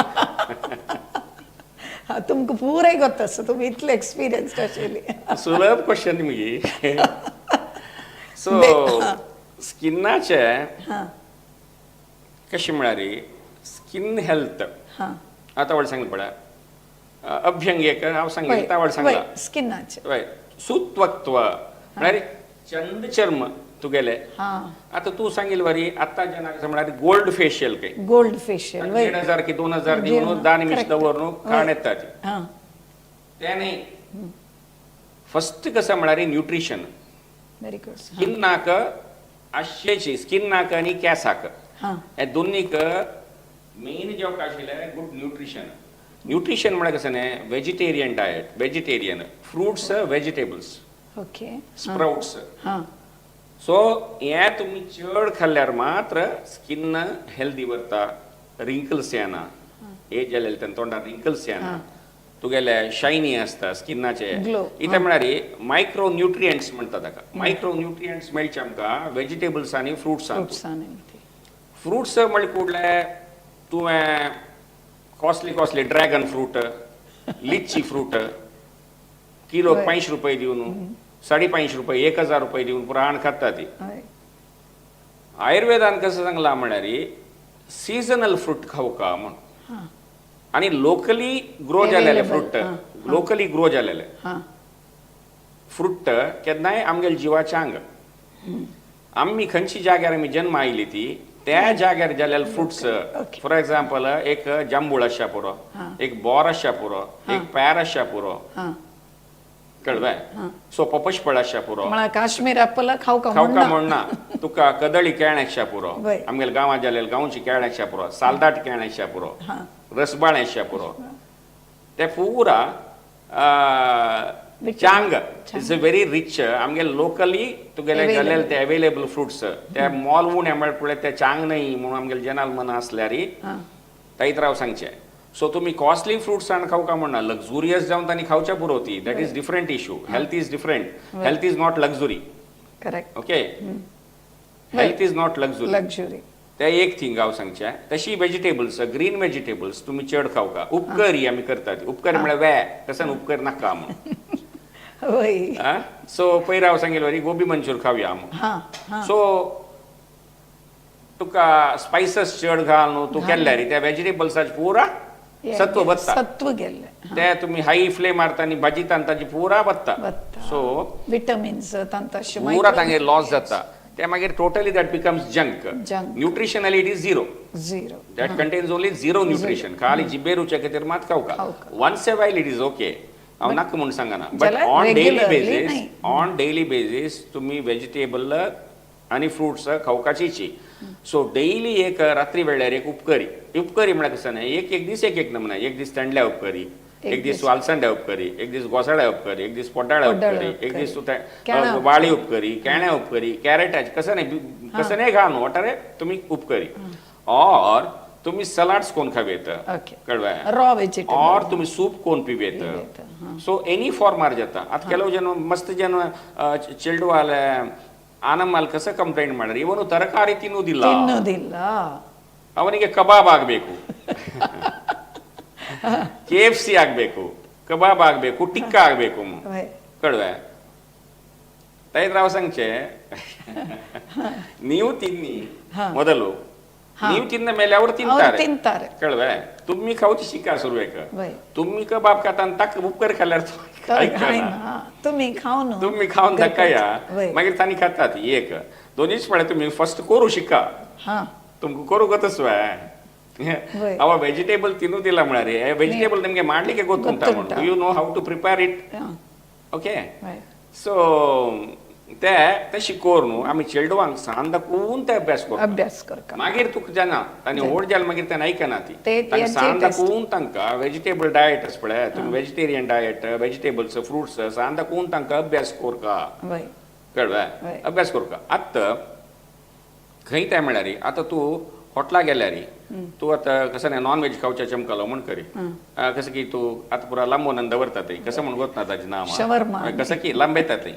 Speaker 1: तुमकां पुराय गोत्त आसा, तुमी इतले एक्सपिरियन्स्ड आशिल्ली.
Speaker 2: सुलभ क्वेश्चन निमगी. सो स्किनाचे कशें म्हळ्यार स्किन हेल्थ आतां व्हड सांगलें पळय, अभ्यंग एक हांव सांगलें तावड सांगला.
Speaker 1: स्किनाचे.
Speaker 2: हय, सुत्वक्त्व म्हळ्यार चंद चर्म तुगेले. आतां तूं सांगील वरी आतां जेन्ना कशें म्हळ्यार गोल्ड फेशियल काय
Speaker 1: गोल्ड फेशियल वय.
Speaker 2: 1500 की 2000 दिवन 10 निमिष दवरून काण येता ती. तें न्ही, फस्ट कसं म्हळ्यार न्युट्रिशन.
Speaker 1: Very good.
Speaker 2: स्किनाक आशेची, स्किनाक आनी केंसाक हे दोनीक मेन जेवण आशिल्लें गुड न्युट्रिशन. न्युट्रिशन म्हळ्यार कसं न्ही, vegetarian diet, vegetarian fruits, vegetables, sprouts. So हें तुमी चड खाल्ल्यार मात्र स्किन हेल्दी उरता, रिंकल्स येना, एज जालेले तेन्ना तोंडार रिंकल्स येना, तुगेले शायनी आसता स्किनाचे.
Speaker 1: Glow.
Speaker 2: इतें म्हळ्यार मायक्रो न्युट्रियंट्स म्हणटा ताका, मायक्रो न्युट्रियंट्स मेळचे आमकां वेजिटेबल्स आनी फ्रुट्सान.
Speaker 1: फ्रुट्सान ती.
Speaker 2: फ्रुट्स म्हळ्यार कुडले तुवें costly costly dragon fruit, litchi fruit kilo 500 रुपये दिवन, 550 रुपये, 1000 रुपये दिवन पुराण खाता ती. आयुर्वेदान कसं सांगलां म्हळ्यार सिजनल फ्रूट खावका म्हूण आनी लोकली ग्रो जालेले फ्रूट, लोकली ग्रो जालेले फ्रूट केन्नाय आमगेले जिवाचे आंग. आमी खंयच्या जाग्यार आमी जन्म आयली ती त्या जाग्यार जालेले फ्रुट्स. फॉर एग्जाम्पल एक जांबूळ आसच्या पुरो, एक बोर आसच्या पुरो, एक पेर आसच्या पुरो. कळ्ळें? सो पपशफळ आसच्या पुरो.
Speaker 1: म्हळ्यार काश्मीर ऍपल खावका
Speaker 2: खावका म्हणना, तुका कदळी केळें आसच्या पुरो. आमगेले गांवांत जालेले गांवची केळें आसच्या पुरो, सालदाट केळें आसच्या पुरो, रसबाळें आसच्या पुरो, ते पुरा चांग is a very rich आमगे लोकली तुगेले जालेले ते अवेलेबल फ्रुट्स. ते मॉल उणें म्हळ्यार पळय ते चांग न्हय म्हणून आमगेले जनाल मना आसल्यार ताईत राव सांगचें. सो तुमी कॉस्टली फ्रुट्स हाडून खावका म्हणना, लक्झुरियस जावन तांणी खावच्या पुरो ती, that is different issue. Health is different, health is not luxury. Okay, health is not luxury.
Speaker 1: Luxury.
Speaker 2: ते एक थिंग हांव सांगचें. तशी वेजिटेबल्स, ग्रीन वेजिटेबल्स तुमी चड खावका. उपकरी आमी करतात, उपकरी म्हळ्यार वे तशें उपकर नाका म्हूण. सो पयर हांव सांगिल्ले वरी गोबी मंचूर खावया म्हूण.
Speaker 1: हां हां
Speaker 2: सो तुका स्पायसस चड घालून तूं केल्यार त्या वेजिटेबल्साचे पुरा सत्व बत्ता.
Speaker 1: सत्व गेल्ले.
Speaker 2: ते तुम्ही हाय फ्लेम मारता आनी भाजीता आनी ताजी पुरा बत्ता.
Speaker 1: वता.
Speaker 2: सो
Speaker 1: विटमिन्स तांतशे
Speaker 2: पुरा तांगे लॉस जाता. ते मागीर totally that becomes junk.
Speaker 1: Junk.
Speaker 2: Nutritionally it is zero.
Speaker 1: Zero.
Speaker 2: That contains only zero nutrition. खाली जिबे रुच्या खातीर मात खावका.
Speaker 1: खावका.
Speaker 2: Once a while it is okay, हांव नाका म्हूण सांगना, बट
Speaker 1: जाल्यार
Speaker 2: ऑन डेली
Speaker 1: regularly
Speaker 2: basis,
Speaker 1: न्ही.
Speaker 2: ऑन डेली बेजीस तुमी वेजिटेबल आनी फ्रुट्स खावकाचीची. सो डेली एक रात्री वेळार एक उपकरी. उपकरी म्हळ्यार कसं न्ही, एक एक दीस एक एक नमुना. एक दीस तेंडल्या उपकरी, एक दीस वालसांड्या उपकरी, एक दीस घोसाळ्या उपकरी, एक दीस पोटाळ्या
Speaker 1: पोटाळ्या
Speaker 2: उपकरी, एक दीस
Speaker 1: उपकरी. केळ्या.
Speaker 2: वाळी उपकरी, केण्या उपकरी, कॅरेटाची कसं नाही कसं नाही घाल वटारे तुम्ही उपकरी. और तुम्ही सलाड्स कोण खावेत.
Speaker 1: ओके.
Speaker 2: कळवे?
Speaker 1: Raw vegetable.
Speaker 2: और तुम्ही सूप कोण पिवेत.
Speaker 1: पिवेत.
Speaker 2: सो एनी फॉर्मार जाता. आता ಕೆಲವು ಜನ ಮಸ್ತ್ ಜನ ಚೆಲ್ಡುವಾಲೆ ಆನಮ್ಮಲ್ ಕಸ ಕಂಪ್ಲೇಂಟ್ ಮಾಡ್ಯಾರ, ಇವನು ತರಕಾರಿ ತಿನ್ನುವುದಿಲ್ಲ,
Speaker 1: ತಿನ್ನುವುದಿಲ್ಲ.
Speaker 2: ಅವನಿಗೆ ಕಬಾಬ್ ಆಗಬೇಕು, ಕೆ ಎಫ್ ಸಿ ಆಗಬೇಕು, ಕಬಾಬ್ ಆಗಬೇಕು, ಟಿಕ್ಕಾ ಆಗಬೇಕು. ಕಳುವೆ ತೈದ್ರಾವ್ ಸಂಚೆ ನೀವು ತಿನ್ನಿ ಮೊದಲು, ನೀವು ತಿಂದ ಮೇಲೆ ಅವರು ತಿಂತಾರೆ.
Speaker 1: ತಿಂತಾರೆ.
Speaker 2: कळवे तुम्ही खावची शिका सुरवेक.
Speaker 1: वय.
Speaker 2: तुम्ही कबाब खाता आनी ताका उपकर खाल्यार तो आयकना.
Speaker 1: तुम्ही खावन
Speaker 2: तुम्ही खावन दाखया,
Speaker 1: वय.
Speaker 2: मागीर तांणी खातात. एक दोनीच म्हळ्यार तुम्ही फर्स्ट करू शिका. तुमकां करूंक तस
Speaker 1: वय.
Speaker 2: ಅವ ವೆಜಿಟೇಬಲ್ ತಿನ್ನುವುದಿಲ್ಲ म्हळ्यार ವೆಜಿಟೇಬಲ್ ನಿಮಗೆ ಮಾಡ್ಲಿಕ್ಕೆ ಗೊತ್ತುಂಟ?
Speaker 1: ಗೊತ್ತುಂಟಾ.
Speaker 2: You know how to prepare it? Okay. So ते तशी कर न्हू, आमी चेडवांक सान दाखोवन ते अभ्यास करता.
Speaker 1: अभ्यास करता.
Speaker 2: मागीर तुका जाणा तांणी व्हड जालें मागीर तें आयकना ती.
Speaker 1: ते
Speaker 2: तांकां
Speaker 1: यांचे
Speaker 2: सान
Speaker 1: test.
Speaker 2: दाखोवन तांकां वेजिटेबल डायट आसा पळय, तुमी वेजिटेरियन डायट, वेजिटेबल्स, फ्रुट्स सान दाखोवन तांकां अभ्यास करका. कळ्ळें?
Speaker 1: वय.
Speaker 2: अभ्यास करका. आतां खंय तें म्हळ्यार आतां तूं हॉटला गेल्यार तूं आतां कसं नाही नॉन व्हेज खावच्या चमकालो म्हण करी, कसं की तूं आतां पुरा लांबोवन दवरता ते, कसं म्हण गोत ना ताजें नांव.
Speaker 1: शवर्मा.
Speaker 2: कसं की लांबयता ते,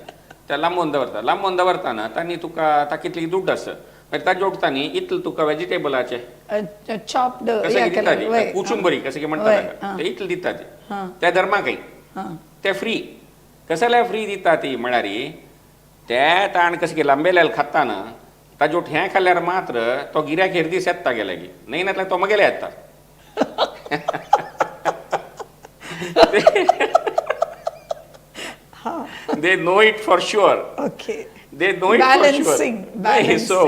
Speaker 2: त्या लांबोवन दवरता. लांबोवन दवरताना तांणी तुका ताकीतली दुड्ड आसा, मागीर ताजे जोडतानी इतलें तुका वेजिटेबलाचे
Speaker 1: चॉप्ड
Speaker 2: कसं की दिता ती कुचुंबरी कसं की म्हणटा ताका, ते इतलें दिता ती त्या धर्माकय ते फ्री. कसल्या फ्री दिता ती म्हळ्यार ते ताण कसं की लांबेल्यार खाताना ताजो हें खाल्यार मात्र तो गिऱ्याक हेर दीस येता गेले की न्हय, नातल्यार तो मगेले येता. They know it for sure.
Speaker 1: Okay.
Speaker 2: They know it for
Speaker 1: Balancing,
Speaker 2: sure.
Speaker 1: balancing.
Speaker 2: So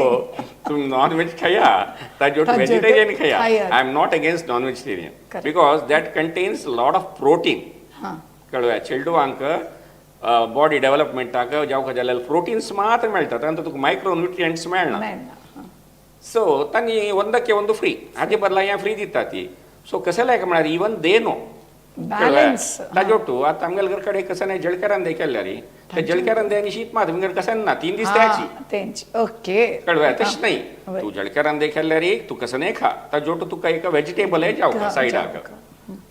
Speaker 2: तुम्ही नॉन व्हेज खाया, ताजो
Speaker 1: ताजो
Speaker 2: वेजिटेरियन खाया.
Speaker 1: खाया.
Speaker 2: I am not against non vegetarian
Speaker 1: Correct.
Speaker 2: Because that contains lot of protein. कळ्ळें? चेडवांक बॉडी डेव्हलपमेंटाक जावंक जाल्यार प्रोटीन्स मात्र मेळटा, तांकां तुका मायक्रो न्युट्रियंट्स मेळना.
Speaker 1: मेळना.
Speaker 2: सो तांणी ಒಂದಕ್ಕೆ ಒಂದು फ्री, हाजे बदला हें फ्री दिता ती. सो कसं लायक म्हळ्यार इवन they know
Speaker 1: balance.
Speaker 2: ताजो टू आतां आमगेल्या घर कडेन कसं नाही जळकेरान दे केल्यार ते जळकेरान दे आनी शीत मात आमगेर कसं ना 3 दीस त्याची.
Speaker 1: तेंची. ओके.
Speaker 2: कळ्ळें? तशें न्ही,
Speaker 1: वय.
Speaker 2: तूं जळकेरान दे केल्यार तूं कसं नाही खा, ताजो टू तुका एक वेजिटेबल जावका सायडाक.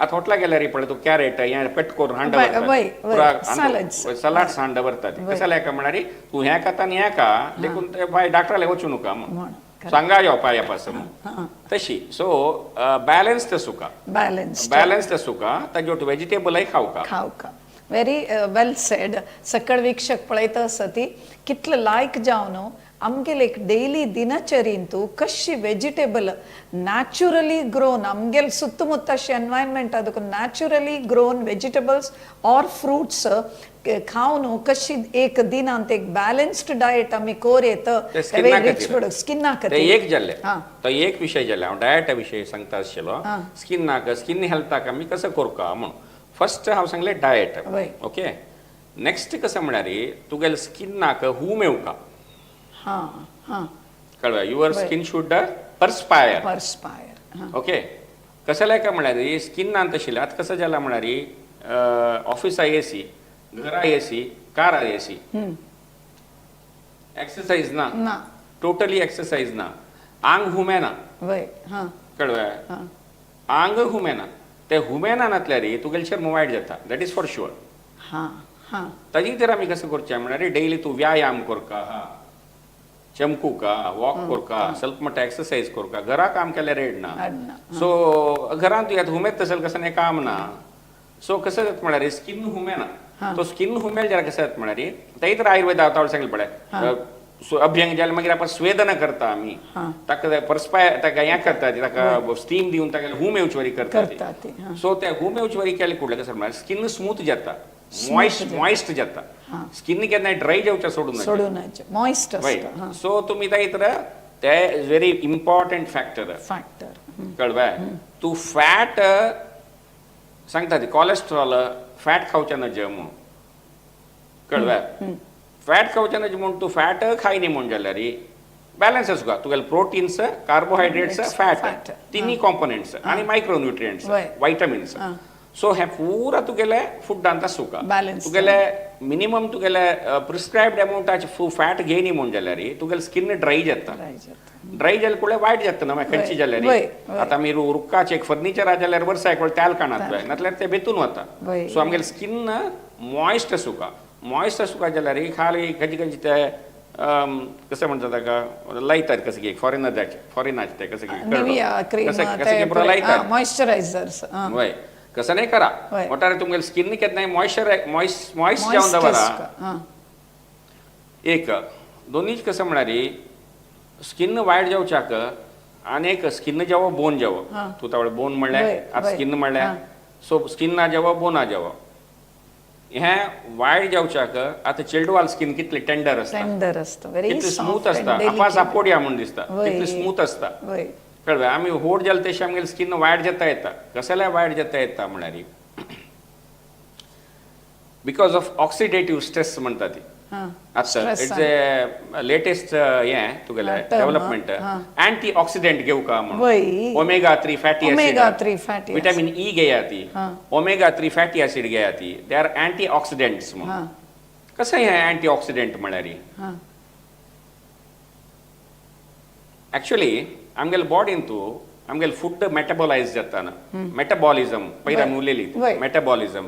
Speaker 2: आतां हॉटला गेल्यार पळय तूं कॅरेट हें कट करून हांड
Speaker 1: वय,
Speaker 2: दवरता.
Speaker 1: वय, वय.
Speaker 2: पुरा
Speaker 1: Salads.
Speaker 2: सलाड्स हांड दवरता ती. कसं लायक म्हळ्यार तूं हें खाता आनी हें खा, देखून ते बाय डॉक्टराले वचूं नका म्हूण
Speaker 1: म्हण.
Speaker 2: सांगा यो पाया पास म्हूण तशी. सो बॅलन्स सुका,
Speaker 1: बॅलन्स.
Speaker 2: बॅलन्स सुका, ताजो वेजिटेबलय खावका.
Speaker 1: खावका. व्हेरी वेल सेड. सकळ वीक्षक पळयता आसती कितलो लायक जावन आमगेले एक डेली दिनचरींतू कशी वेजिटेबल नॅचरली ग्रोन आमगेले सुತ್ತमुತ್ತ अशें एनवायरमेंट ಅದಕ್ಕೆ naturally grown vegetables or fruits खावन कशी एक दिनांत एक बॅलन्स्ड डायट आमी कोर येत.
Speaker 2: ते स्किना
Speaker 1: रिच
Speaker 2: खातीर.
Speaker 1: स्किना
Speaker 2: ते
Speaker 1: खातीर.
Speaker 2: एक जाल्ले, तो एक विशय जाले. हांव डायटा विशय सांगता आशिल्लो, स्किनाक स्किन हेल्थाक आमी कसो करका म्हूण. फर्स्ट हांव सांगलें डायट.
Speaker 1: वय.
Speaker 2: ओके. नेक्स्ट कसं म्हळ्यार तुगेले स्किनाक हूम येवका.
Speaker 1: हां हां
Speaker 2: कळ्ळें? Your skin should perspire.
Speaker 1: Perspire. हां.
Speaker 2: ओके. कसं काय म्हळ्यार स्किनान तशें आतां कसं जालां म्हळ्यार ऑफिसा ए सी, घरा ए सी, कारार ए सी, एक्सरसाइज ना.
Speaker 1: ना.
Speaker 2: टोटली एक्सरसाइज ना, आंग हुमेना.
Speaker 1: वय हां.
Speaker 2: कळ्ळें?
Speaker 1: हां.
Speaker 2: आंग हुमेना, ते हुमेना नासल्यार तुगेलें शर्म वायट जाता, that is for sure.
Speaker 1: हां हां.
Speaker 2: ताजी तर आमी कसं करचें म्हळ्यार डेली तूं व्यायाम करका, चमकुका, वॉक करका, ಸ್ವಲ್ಪ मट्ट एक्सरसाइज करका. घरा काम केल्यार रेड ना.
Speaker 1: अडना.
Speaker 2: सो घरांत तूं आतां हुमेत तशें कसं नाही काम ना. सो कसं जाता म्हळ्यार स्किन हुमेना, तो स्किन हुमेल जरा कसं जाता म्हळ्यार ते तर आयुर्वेद हांव सांगलें पळय, अभ्यंग जाल्यार मागीर आपण स्वेदन करता आमी, ताका परस्पाय ताका हें करता, ताका स्टीम दिवन ताका हूम येवचे वरी करता.
Speaker 1: करता ती.
Speaker 2: सो ते हूम येवचे वरी केले कुडले कसं म्हळ्यार स्किन स्मूथ जाता, मॉइस्ट मॉइस्ट जाता. स्किन केन्ना ड्राय जावच्या सोडून
Speaker 1: सोडून मॉइस्ट आसता.
Speaker 2: सो तुमी ताका ते is very important factor.
Speaker 1: Factor.
Speaker 2: Kalwe? तूं फॅट सांगता ती कॉलेस्ट्रॉल फॅट खावचें नज म्हणून, कळवे? फॅट खावचें नज म्हूण तूं फॅट खायनी म्हूण जाल्यार बॅलन्स आसूं तुगेले प्रोटीन्स, कार्बोहायड्रेट्स, फॅट, तिन्ही कॉम्पोनंट्स आनी मायक्रोन्युट्रियंट्स, वायटमिन्स. सो हे पुरा तुगेले फुडांत आसूं. तुगेले मिनिमम तुगेले प्रिस्क्रायब्ड अमाउंटाचे फॅट घेयनी म्हूण जाल्यार तुगेले स्किन ड्राय जाता. ड्राय जाल्यार कुडले वायट जाता ना खंयची जाल्यार. आतां आमी रुक्काचे एक फर्निचर जाल्यार वर्सा एक वेळ तेल काणात, नातल्यार ते बेतून वता. सो आमगेले स्किन मॉइस्ट आसूं. मॉइस्ट आसूं जाल्यार खाली खंयचे खंयचे ते कसं म्हणतात ताका लायतात कसं की फॉरेनर फॉरेनाचे ते कसं
Speaker 1: की
Speaker 2: कसं की लायतात
Speaker 1: मॉइश्चरायझर्स.
Speaker 2: वय, कसं नाही करा मोटार तुमगेले स्किन केन्नाय मॉइश्चर मॉइस्ट मॉइस्ट जावन दवरा. एक दोनीच कसं म्हळ्यार स्किन वायट जावच्याक आनी एक स्किन जावो बोन जावो, तूं तावळ बोन म्हणल्यार आतां स्किन म्हणल्यार सो स्किन ना जावो बोन ना जावो, हें वायट जावच्याक आतां चेडवाल स्किन कितली टेंडर आसता,
Speaker 1: टेंडर आसता,
Speaker 2: कितली स्मूथ आसता, आपास आपोडया म्हूण दिसता, कितली स्मूथ आसता. कळ्ळें? आमी होड जाले तशें आमगेले स्किन वायट जाता येता. कसल्या वायट जाता येता म्हळ्यार because of oxidative stress म्हणटा ती. आतां it's a latest हें तुगेलें डेव्हलपमेंट, अँटी ऑक्सिडेंट घेवका म्हणून omega 3 fatty acid, vitamin E घेया ती, ओमेगा 3 फॅटी ऍसिड घेया ती, they are anti oxidants म्हणून. कसं हें अँटी ऑक्सिडेंट म्हळ्यार ऍक्च्युअली आमगेले बॉडीन तूं आमगेले फूड मेटाबॉलायज जाता ना, मेटाबॉलिझम पयलीं आमी उलयली मेटाबॉलिझम,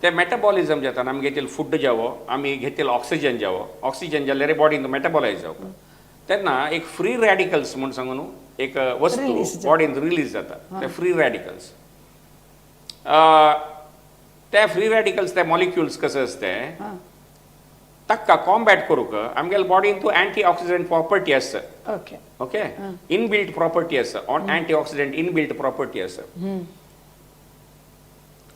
Speaker 2: ते मेटाबॉलिझम जाताना आमी घेतले फूड जावो, आमी घेतले ऑक्सिजन जावो, ऑक्सिजन जाल्यार बॉडीन मेटाबॉलायज जावो, तेन्ना एक फ्री रॅडिकल्स म्हूण सांगू न्हू एक वस्तू बॉडीन रिलीज जाता, ते फ्री रॅडिकल्स. ते फ्री रॅडिकल्स ते मॉलिक्युल्स कसं आसता ताका कॉम्बॅट करूंक आमगेले बॉडीन तूं अँटी ऑक्सिडंट प्रॉपर्टी आसा.
Speaker 1: ओके
Speaker 2: ओके, इनबिल्ट प्रॉपर्टी आसा, on anti oxidant inbuilt property आसा.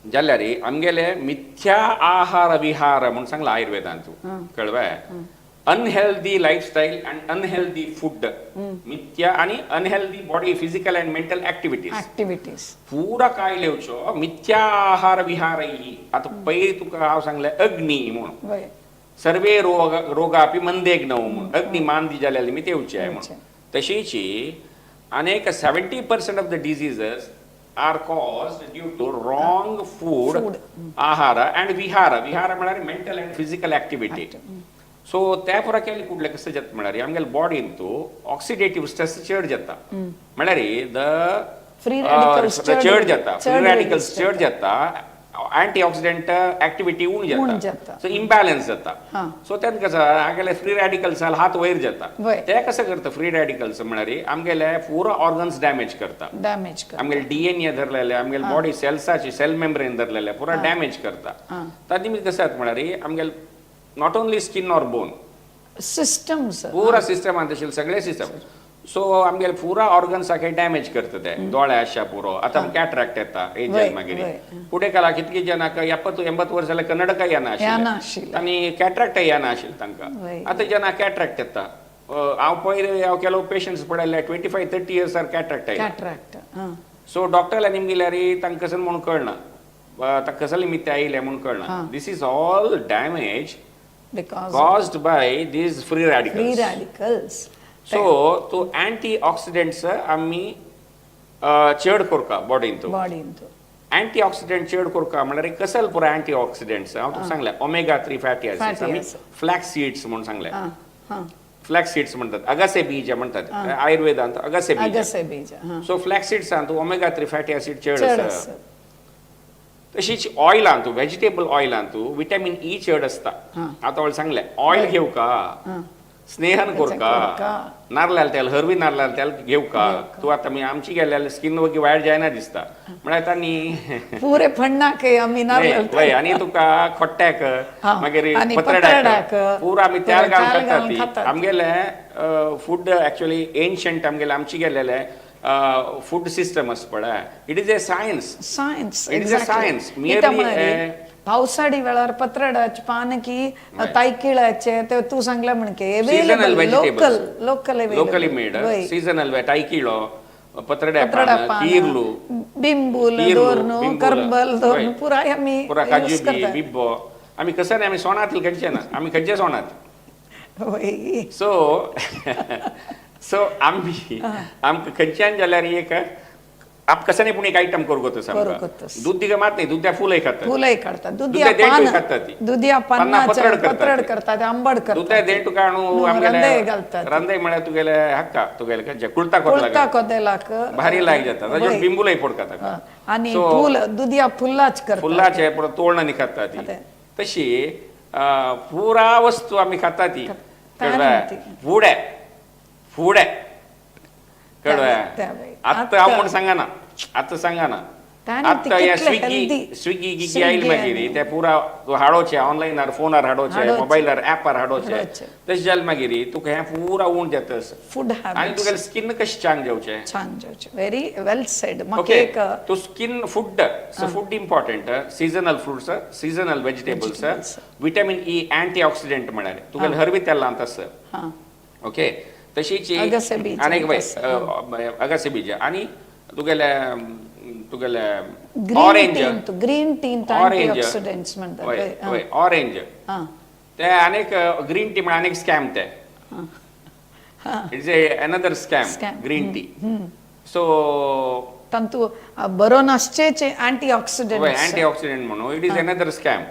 Speaker 2: जाल्यार आमगेले मिथ्या आहार विहार म्हूण सांगला आयुर्वेदांत, Kalwe? Unhealthy lifestyle and unhealthy food, मिथ्या आनी unhealthy body physical and mental activities
Speaker 1: activities
Speaker 2: पुरा कायले येवचो मिथ्या आहार विहार. आतां पयलीं तुका हांव सांगलें अग्नी म्हणून, सर्वे रोग रोगापी मंदेग्नव म्हणून, अग्नी मांदी जाल्यार निमित्त येवचे म्हणून. तशीच अनेक 70% of the diseases are caused due to wrong food, आहार अँड विहार. विहार म्हळ्यार mental and physical activity. So त्या पुरा केले कुडले कसं जाता म्हळ्यार आमगेले बॉडीन तूं ऑक्सिडेटिव्ह स्ट्रेस चड जाता, म्हळ्यार the
Speaker 1: free radicals
Speaker 2: चड जाता, फ्री रॅडिकल्स चड जाता, अँटी ऑक्सिडंट ऍक्टिव्हिटी उण जाता, सो इम्बॅलन्स जाता. सो तेन्ना कसं आमगेले फ्री रॅडिकल्स हात वयर जाता, ते कसं करता फ्री रॅडिकल्स म्हळ्यार आमगेले पुरा ऑर्गन्स डॅमेज करता,
Speaker 1: डॅमेज करता,
Speaker 2: आमगेले डीएनए धरलेले, आमगेले बॉडी सेल्साचे सेल मेम्ब्रेन धरलेले पुरा डॅमेज करता. ताजे निमित्त कसं जाता म्हळ्यार आमगेले not only skin or bone
Speaker 1: systems
Speaker 2: पुरा सिस्टमान तशें सगळे सिस्टम. सो आमगेले पुरा ऑर्गन्साक डॅमेज करता ते, दोळे आशा पुरो आतां कॅटरॅक्ट येता एज जाल मागीर फुडें काला कितके जाणांक 70-80 वर्स जाल्यार कन्नडकाय येना आशिल्लें आनी कॅटरॅक्टय येना आशिल्लें तांकां. आतां जेन्ना कॅटरॅक्ट येता, हांव पयर हांव केलो पेशंट्स पळयले 25-30 इयर्सार कॅटरॅक्ट
Speaker 1: आयला.
Speaker 2: सो डॉक्टरला निमगिल्यार तांकां कसं म्हणून कळना, तांकां कसले निमित्त आयलें म्हणून कळना. This is all damage caused by these free radicals.
Speaker 1: Free radicals.
Speaker 2: So तो अँटी ऑक्सिडंट्स आमी चड करता बॉडीन.
Speaker 1: बॉडीन
Speaker 2: अँटी ऑक्सिडंट चड करता म्हळ्यार कसल पुरो अँटी ऑक्सिडंट्स हांव तुका सांगलें ओमेगा 3 फॅटी ऍसिड्स, आमी फ्लॅक्स सीड्स म्हणून सांगलें, फ्लॅक्स सीड्स म्हणतात, अगासे बीज म्हणतात आयुर्वेदांत, अगासे बीज.
Speaker 1: अगासे बीज.
Speaker 2: सो फ्लॅक्स सीड्सांत ओमेगा 3 फॅटी ऍसिड चड आसा. तशीच ऑयलांत, व्हेजिटेबल ऑयलांत विटामीन ई चड आसता. आतां वळ सांगलें ऑयल घेवका, स्नेहन कोरका.
Speaker 1: कोरका.
Speaker 2: नारलाल तेल, हरवी नारलाल तेल घेवका तूं. आतां मी आमची गेल्यार स्किन वगी वायट जायना दिसता म्हळ्यार तांणी
Speaker 1: पुरे फण्णाक आमी नारळ
Speaker 2: वय, आनी तुका खोट्ट्याक, मागीर
Speaker 1: आनी
Speaker 2: पत्रड्याक
Speaker 1: पत्रड्याक,
Speaker 2: पुरा आमी तेल
Speaker 1: पुरा
Speaker 2: घालून
Speaker 1: तेल
Speaker 2: खाता
Speaker 1: घालून
Speaker 2: ती.
Speaker 1: खातात.
Speaker 2: आमगेले फूड एक्चुअली एन्शंट आमगेले आमची गेलेले फूड सिस्टम आसा पळय, it is a science.
Speaker 1: Science.
Speaker 2: It is a science. Merely a-
Speaker 1: पावसाळी वेळार पत्रडाचे पान की तायकिळाचे ते तूं सांगला म्हणके
Speaker 2: seasonal
Speaker 1: available,
Speaker 2: vegetables.
Speaker 1: Local local.
Speaker 2: Locally made seasonal, तायकिळो, पत्रड्या
Speaker 1: पत्रडा
Speaker 2: पान,
Speaker 1: पान,
Speaker 2: किर्लू,
Speaker 1: बिंबूल
Speaker 2: किर्लू,
Speaker 1: दोरनु,
Speaker 2: बिंबूल,
Speaker 1: करबल दोरनु
Speaker 2: वय.
Speaker 1: पुराय आमी
Speaker 2: पुरा काजू
Speaker 1: यूज
Speaker 2: बी
Speaker 1: करता.
Speaker 2: बिब्बो आमी कसं नाही, आमी सोणातील खंयचे ना, आमी खंयचे सोणात.
Speaker 1: वय.
Speaker 2: सो सो आमी आमकां खंयच्यान जाल्यार एक आप कसं नाही, पूण एक आयटम करूंक
Speaker 1: करूंक
Speaker 2: आमकां.
Speaker 1: कोत्तस.
Speaker 2: दूध दिगा मात नाही, दुध्या फुलय खातात.
Speaker 1: फुलंय काडतात, दुदया
Speaker 2: दुदया देंटूय
Speaker 1: पान,
Speaker 2: खातात ती.
Speaker 1: दुदया
Speaker 2: पान्ना
Speaker 1: पानाचे
Speaker 2: पत्रड करतात
Speaker 1: पत्रड
Speaker 2: ती.
Speaker 1: करतात, आंबड
Speaker 2: दुध्या
Speaker 1: करतात,
Speaker 2: देंटू काणू
Speaker 1: न्हू,
Speaker 2: आमगेले
Speaker 1: रंदे घालतात.
Speaker 2: रंदे म्हळ्यार तुगेले हक्का तुगेले खंयचे कुळता
Speaker 1: कुळता
Speaker 2: कोतला
Speaker 1: कोदेलाक
Speaker 2: भारी लायक जाता ताजेर
Speaker 1: वय.
Speaker 2: बिंबुलय फोडकाता.
Speaker 1: आनी
Speaker 2: So,
Speaker 1: फूल दुदया फुल्लाच करतात.
Speaker 2: फुलाचे परत तोळणांनी खाता ती.
Speaker 1: अते.
Speaker 2: तशी पुरा वस्तू आमी खाता ती.
Speaker 1: तान ती.
Speaker 2: फुडें फुडें कळ्ळें?
Speaker 1: त्या वेळी.
Speaker 2: आतां हांव म्हूण सांगना, आतां सांगना.
Speaker 1: ताणें
Speaker 2: आतां ह्या
Speaker 1: कितले
Speaker 2: Swiggy
Speaker 1: healthy
Speaker 2: Swiggy Gigi
Speaker 1: Swiggy
Speaker 2: आयली मागीर
Speaker 1: आनी-
Speaker 2: ते पुरा तूं हाडोवचें ऑनलायनार, फोनार हाडोवचें,
Speaker 1: हाडोवचें.
Speaker 2: मोबायलार ऍपार हाडोवचें.
Speaker 1: हाडोवचें.
Speaker 2: तशें जालें मागीर तुका हें पुरा उण जाता
Speaker 1: फूड
Speaker 2: आनी
Speaker 1: हॅबिट्स.
Speaker 2: तुगेलें स्किन कशें चांग जावचें.
Speaker 1: छान जेवचें, व्हेरी वेल सेड. म्हाका
Speaker 2: ओके
Speaker 1: एक
Speaker 2: तो skin food, so food important, seasonal fruits, seasonal vegetables.
Speaker 1: Vegetables.
Speaker 2: Vitamin E, antioxidant म्हळ्यार तुगेले हरवी तेलांत आसा. ओके, तशीच
Speaker 1: अगसे बीज
Speaker 2: आनी
Speaker 1: आसा.
Speaker 2: अगसे बीज आनी तुगेले तुगेले
Speaker 1: green
Speaker 2: orange.
Speaker 1: Tea, green tea.
Speaker 2: Orange.
Speaker 1: Antioxidants म्हणतात.
Speaker 2: वय
Speaker 1: वय, हा.
Speaker 2: वय, ऑरेंज.
Speaker 1: हा.
Speaker 2: ते अनेक ग्रीन टी म्हळ्यार अनेक स्कॅम ते. It's a another scam.
Speaker 1: Scam.
Speaker 2: Green tea, so
Speaker 1: तांतू बरो नासचेच अँटी ऑक्सिडंट्स.
Speaker 2: अँटी ऑक्सिडंट म्हणून it is another scam.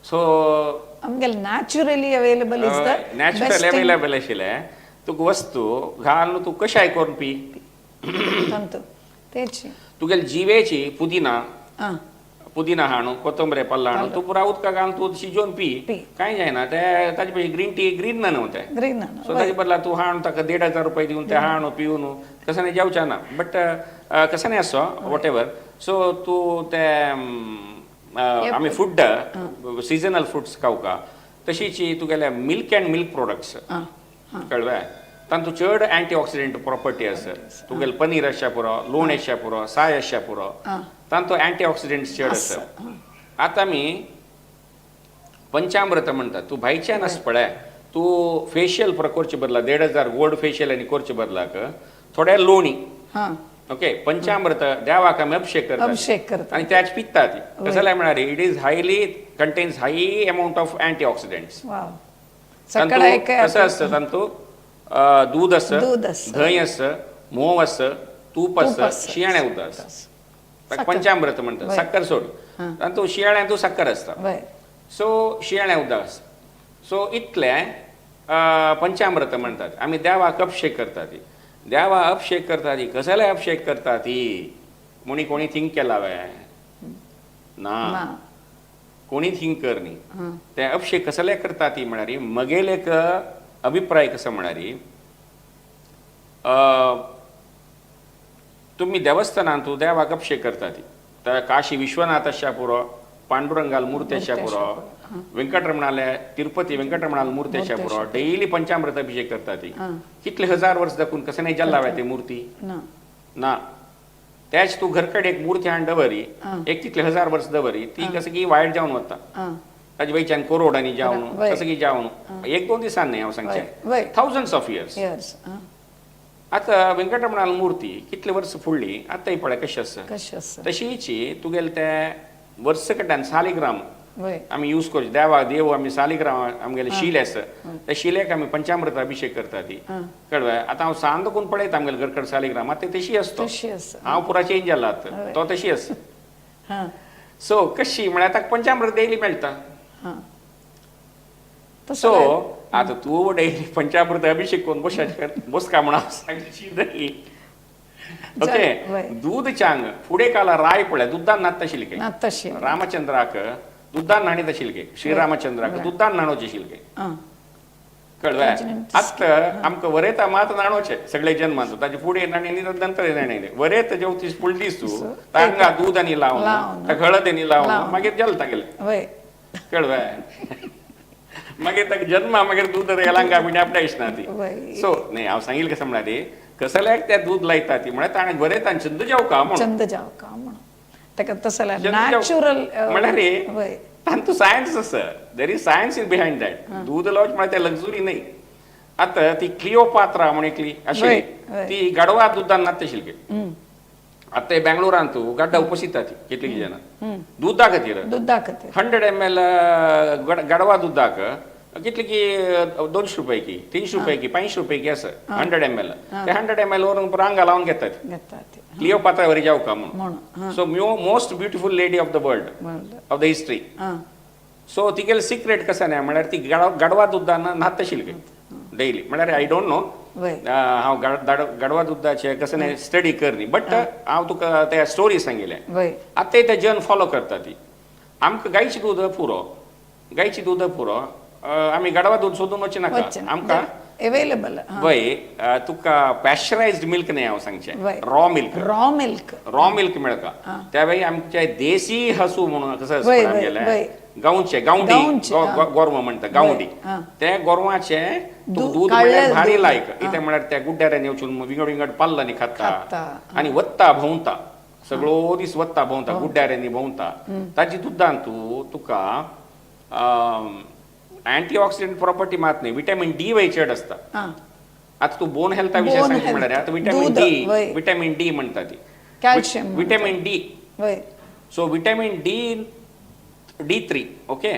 Speaker 2: So
Speaker 1: आमगेले naturally available is the
Speaker 2: natural available आशिल्लें तुका वस्तू घालून तूं कशाय करून पी.
Speaker 1: तांतू तेच.
Speaker 2: तुगेले जिवेची पुदिना,
Speaker 1: आं
Speaker 2: पुदिना हाणू, कोथंबरे पल्ला हाणू, तूं पुरा उदका घालून तूं शिजोवन पी.
Speaker 1: पी.
Speaker 2: कांय जायना ते. ताजे पेक्षा ग्रीन टी ग्रीन ना न्हू तें.
Speaker 1: ग्रीन.
Speaker 2: सो ताजे बदला तूं हाणू ताका 1500 रुपये दिवन ते हाणू पिवन कसं नाही जावचें ना. बट कसं नाही असो, what ever. सो तूं ते आमी फूड सिजनल फ्रुट्स खावका. तशीच तुगेले मिल्क अँड मिल्क प्रोडक्ट्स.
Speaker 1: आं
Speaker 2: कळ्ळें? तांतूं चड अँटी ऑक्सिडंट प्रॉपर्टी आसा. तुगेले पनीर आसच्या पुरो, लोण आसच्या पुरो, साय आसच्या पुरो, तांतूं अँटी ऑक्सिडंट्स चड आसा. आतां आमी पंचामृत म्हणटात. तूं भायच्यान आसा पळय, तूं फेशियल पुरो करचे बदला, 1500 गोल्ड फेशियल आनी करचे बदलाक थोडे लोणी,
Speaker 1: हां
Speaker 2: ओके, पंचामृत देवाक आमी अभिषेक करतात.
Speaker 1: अभिषेक करतात.
Speaker 2: आनी त्याच पितात. कसं जाल्यार म्हळ्यार it is highly contains high amount of antioxidants.
Speaker 1: वाव, सकाळ एक
Speaker 2: कसं असतं तांतू दूध आसता,
Speaker 1: दूध आसता.
Speaker 2: धंय आसता, म्होंव आसता, तूप आसता,
Speaker 1: आसता.
Speaker 2: शियाळें उदक आसता. ताका
Speaker 1: साकर.
Speaker 2: पंचामृत म्हणटात.
Speaker 1: वय.
Speaker 2: साकर सोड, तातूंत शियाळ्यांतू साकर आसता. सो शियाळें उदक आसता. सो इतलें पंचामृत म्हणटात. आमी देवाक अभिषेक करता ती. देवा अभिषेक करता ती, कसले अभिषेक करता ती म्हणी कोणी थिंक केला वे ना?
Speaker 1: ना.
Speaker 2: कोणी थिंक कर न्ही. ते अभिषेक कसले करता ती म्हळ्यार मगेले एक अभिप्राय कसो म्हळ्यार तुमी देवस्थानांत देवाक अभिषेक करता ती, तर काशी विश्वनाथ आसच्या पुरो, पांडुरंगाल मूर्ती आसच्या पुरो, व्यंकटरमणाले तिरुपती व्यंकटरमणाल मूर्ती आसच्या पुरो, डेली पंचामृत अभिषेक करता ती. कितले हजार वर्स दाखून कसं नाही जल्ला ती मूर्ती?
Speaker 1: ना.
Speaker 2: ना. त्याच तूं घरकडे एक मूर्ती हाडून दवरी, एक तितले हजार वर्स दवरी, ती कसं की वायट जावन वता. ताजे वयच्यान कोरोड आनी जावन कसं की जावन एक दोन दिसान न्ही हांव सांगचें, थावजंड्स ऑफ इयर्स.
Speaker 1: इयर्स.
Speaker 2: आतां व्यंकटरमणाल मूर्ती कितले वर्स फुडली आतां पळय कशी आसा.
Speaker 1: कशें आसा.
Speaker 2: तशीच तुगेले ते वर्स कडल्यान सालिग्राम आमी यूज करचे देवा देव आमी सालिग्राम आमगेले शिले आसा, त्या शिलेक आमी पंचामृत अभिषेक करता ती. कळ्ळें? आतां हांव सांज कोण पळयता आमगेले घरकड सालिग्राम आतां तशी आसतो.
Speaker 1: तशी आसा.
Speaker 2: हांव पुरा चेंज जाला आतां, तो तशी आसा. सो कशी म्हळ्यार ताका पंचामृत डेली मेळटा.
Speaker 1: तसो
Speaker 2: सो आतां तूं डेली पंचामृत अभिषेक करून बस बसका म्हणून हांव सांगची न्ही. ओके. दूध चांग फुडें काला राय पळय दुद्दान न्हाता आशिल्ले काय?
Speaker 1: ना तशी.
Speaker 2: रामचंद्राक दुद्दान न्हाणीत आशिल्ले काय? श्रीरामचंद्राक दुद्दान न्हाणोवचे आशिल्ले काय?
Speaker 1: आं.
Speaker 2: कळ्ळें? आतां आमकां वरेता मात नाणोचें सगळे जन्मांत ताजे फुडें नाणी न्ही नंतर नाणी न्ही. वरेत जेवतीस फुडलीस तूं तांकां दूद आनी लावन
Speaker 1: लावन.
Speaker 2: ताका हळद आनी लावन
Speaker 1: लावन.
Speaker 2: मागीर जालें तागेलें.
Speaker 1: वय.
Speaker 2: कळ्ळें? मागीर ताका जन्मा मागीर दूद गेलांका बिणी आपल्या दिसना ती.
Speaker 1: वय.
Speaker 2: सो न्ही, हांव सांगील कसं म्हळ्यार ती कसल्याक त्या दूद लायता ती म्हळ्यार ताणें बरें तांचे चंद जेवका म्हणून.
Speaker 1: चंद जावका म्हणून ताका तसं
Speaker 2: चंद जेव-
Speaker 1: नॅचरल.
Speaker 2: म्हळ्यार रे
Speaker 1: वय.
Speaker 2: तांतू सायन्स आसा, there is science in behind that. दूद लावच म्हळ्यार ते लक्झुरी न्ही. आतां ती क्लिओपात्रा म्हण एकली अशी
Speaker 1: वय, वय.
Speaker 2: ती गाडवा दुदान नात शिल्के. आतां बेंगळुरांत गाड्डा उपसिता ती कितली जाणां दुदा खातीर.
Speaker 1: दुदा खातीर.
Speaker 2: 100 ml गाडवा दुदाक कितली की 200 रुपये की, 300 रुपये की, 500 रुपये की आसा 100 ml. ते 100 ml वरून रांगा लावन घेतात.
Speaker 1: घेता ती.
Speaker 2: क्लिओपात्रा वरी जावका म्हणून.
Speaker 1: म्हणून हां.
Speaker 2: So most beautiful lady of the world,
Speaker 1: world.
Speaker 2: Of the history. So तिगेले सिक्रेट कसं न्ही म्हळ्यार ती गाडवा दुदान न्हात आशिल्ली डेली. म्हळ्यार I don't know, हांव गाडवा दुदाचे कसं न्ही स्टडी कर न्ही, बट हांव तुका त्या स्टोरी सांगिल्लें. आतां ते जन फॉलो करता ती. आमकां गायची दूद पुरो, गायची दूद पुरो. आमी गाडवा दूद सोदून वचचे नाका.
Speaker 1: वचना.
Speaker 2: आमकां
Speaker 1: अवेलेबल.
Speaker 2: वय, तुका पॅश्चरायज्ड मिल्क न्ही हांव सांगचें, raw milk.
Speaker 1: Raw milk.
Speaker 2: Raw milk मेळका. त्यावेळी आमचे देसी हसू म्हणून कसं
Speaker 1: वय,
Speaker 2: आसता
Speaker 1: वय,
Speaker 2: आमगेलें
Speaker 1: वय.
Speaker 2: गांवचे गांवडी
Speaker 1: गांवचे, हा.
Speaker 2: गोरवां म्हणटा गांवडी.
Speaker 1: हा.
Speaker 2: ते गोरवांचे दूद
Speaker 1: काडलें
Speaker 2: म्हळ्यार भारी
Speaker 1: दूद.
Speaker 2: लायक. कितें म्हळ्यार त्या गुड्ड्यारांनी वचून विंगड विंगड पाल्लांनी खाता.
Speaker 1: खाता.
Speaker 2: आनी वत्ता भोंवता, सगळो दीस वत्ता भोंवता, गुड्ड्यारांनी भोंवता. ताजी दुदान तूं तुका अँटी ऑक्सिडंट प्रॉपर्टी मात न्ही, विटॅमिन डी वय चड आसता. आतां तूं बोन हेल्था विशय
Speaker 1: Bone
Speaker 2: सांगता
Speaker 1: health.
Speaker 2: म्हळ्यार आतां विटॅमिन
Speaker 1: दूद,
Speaker 2: डी,
Speaker 1: वय.
Speaker 2: विटॅमिन डी म्हणटा ती.
Speaker 1: कॅल्शियम.
Speaker 2: Vitamin D.
Speaker 1: वय.
Speaker 2: So vitamin D, D3, okay.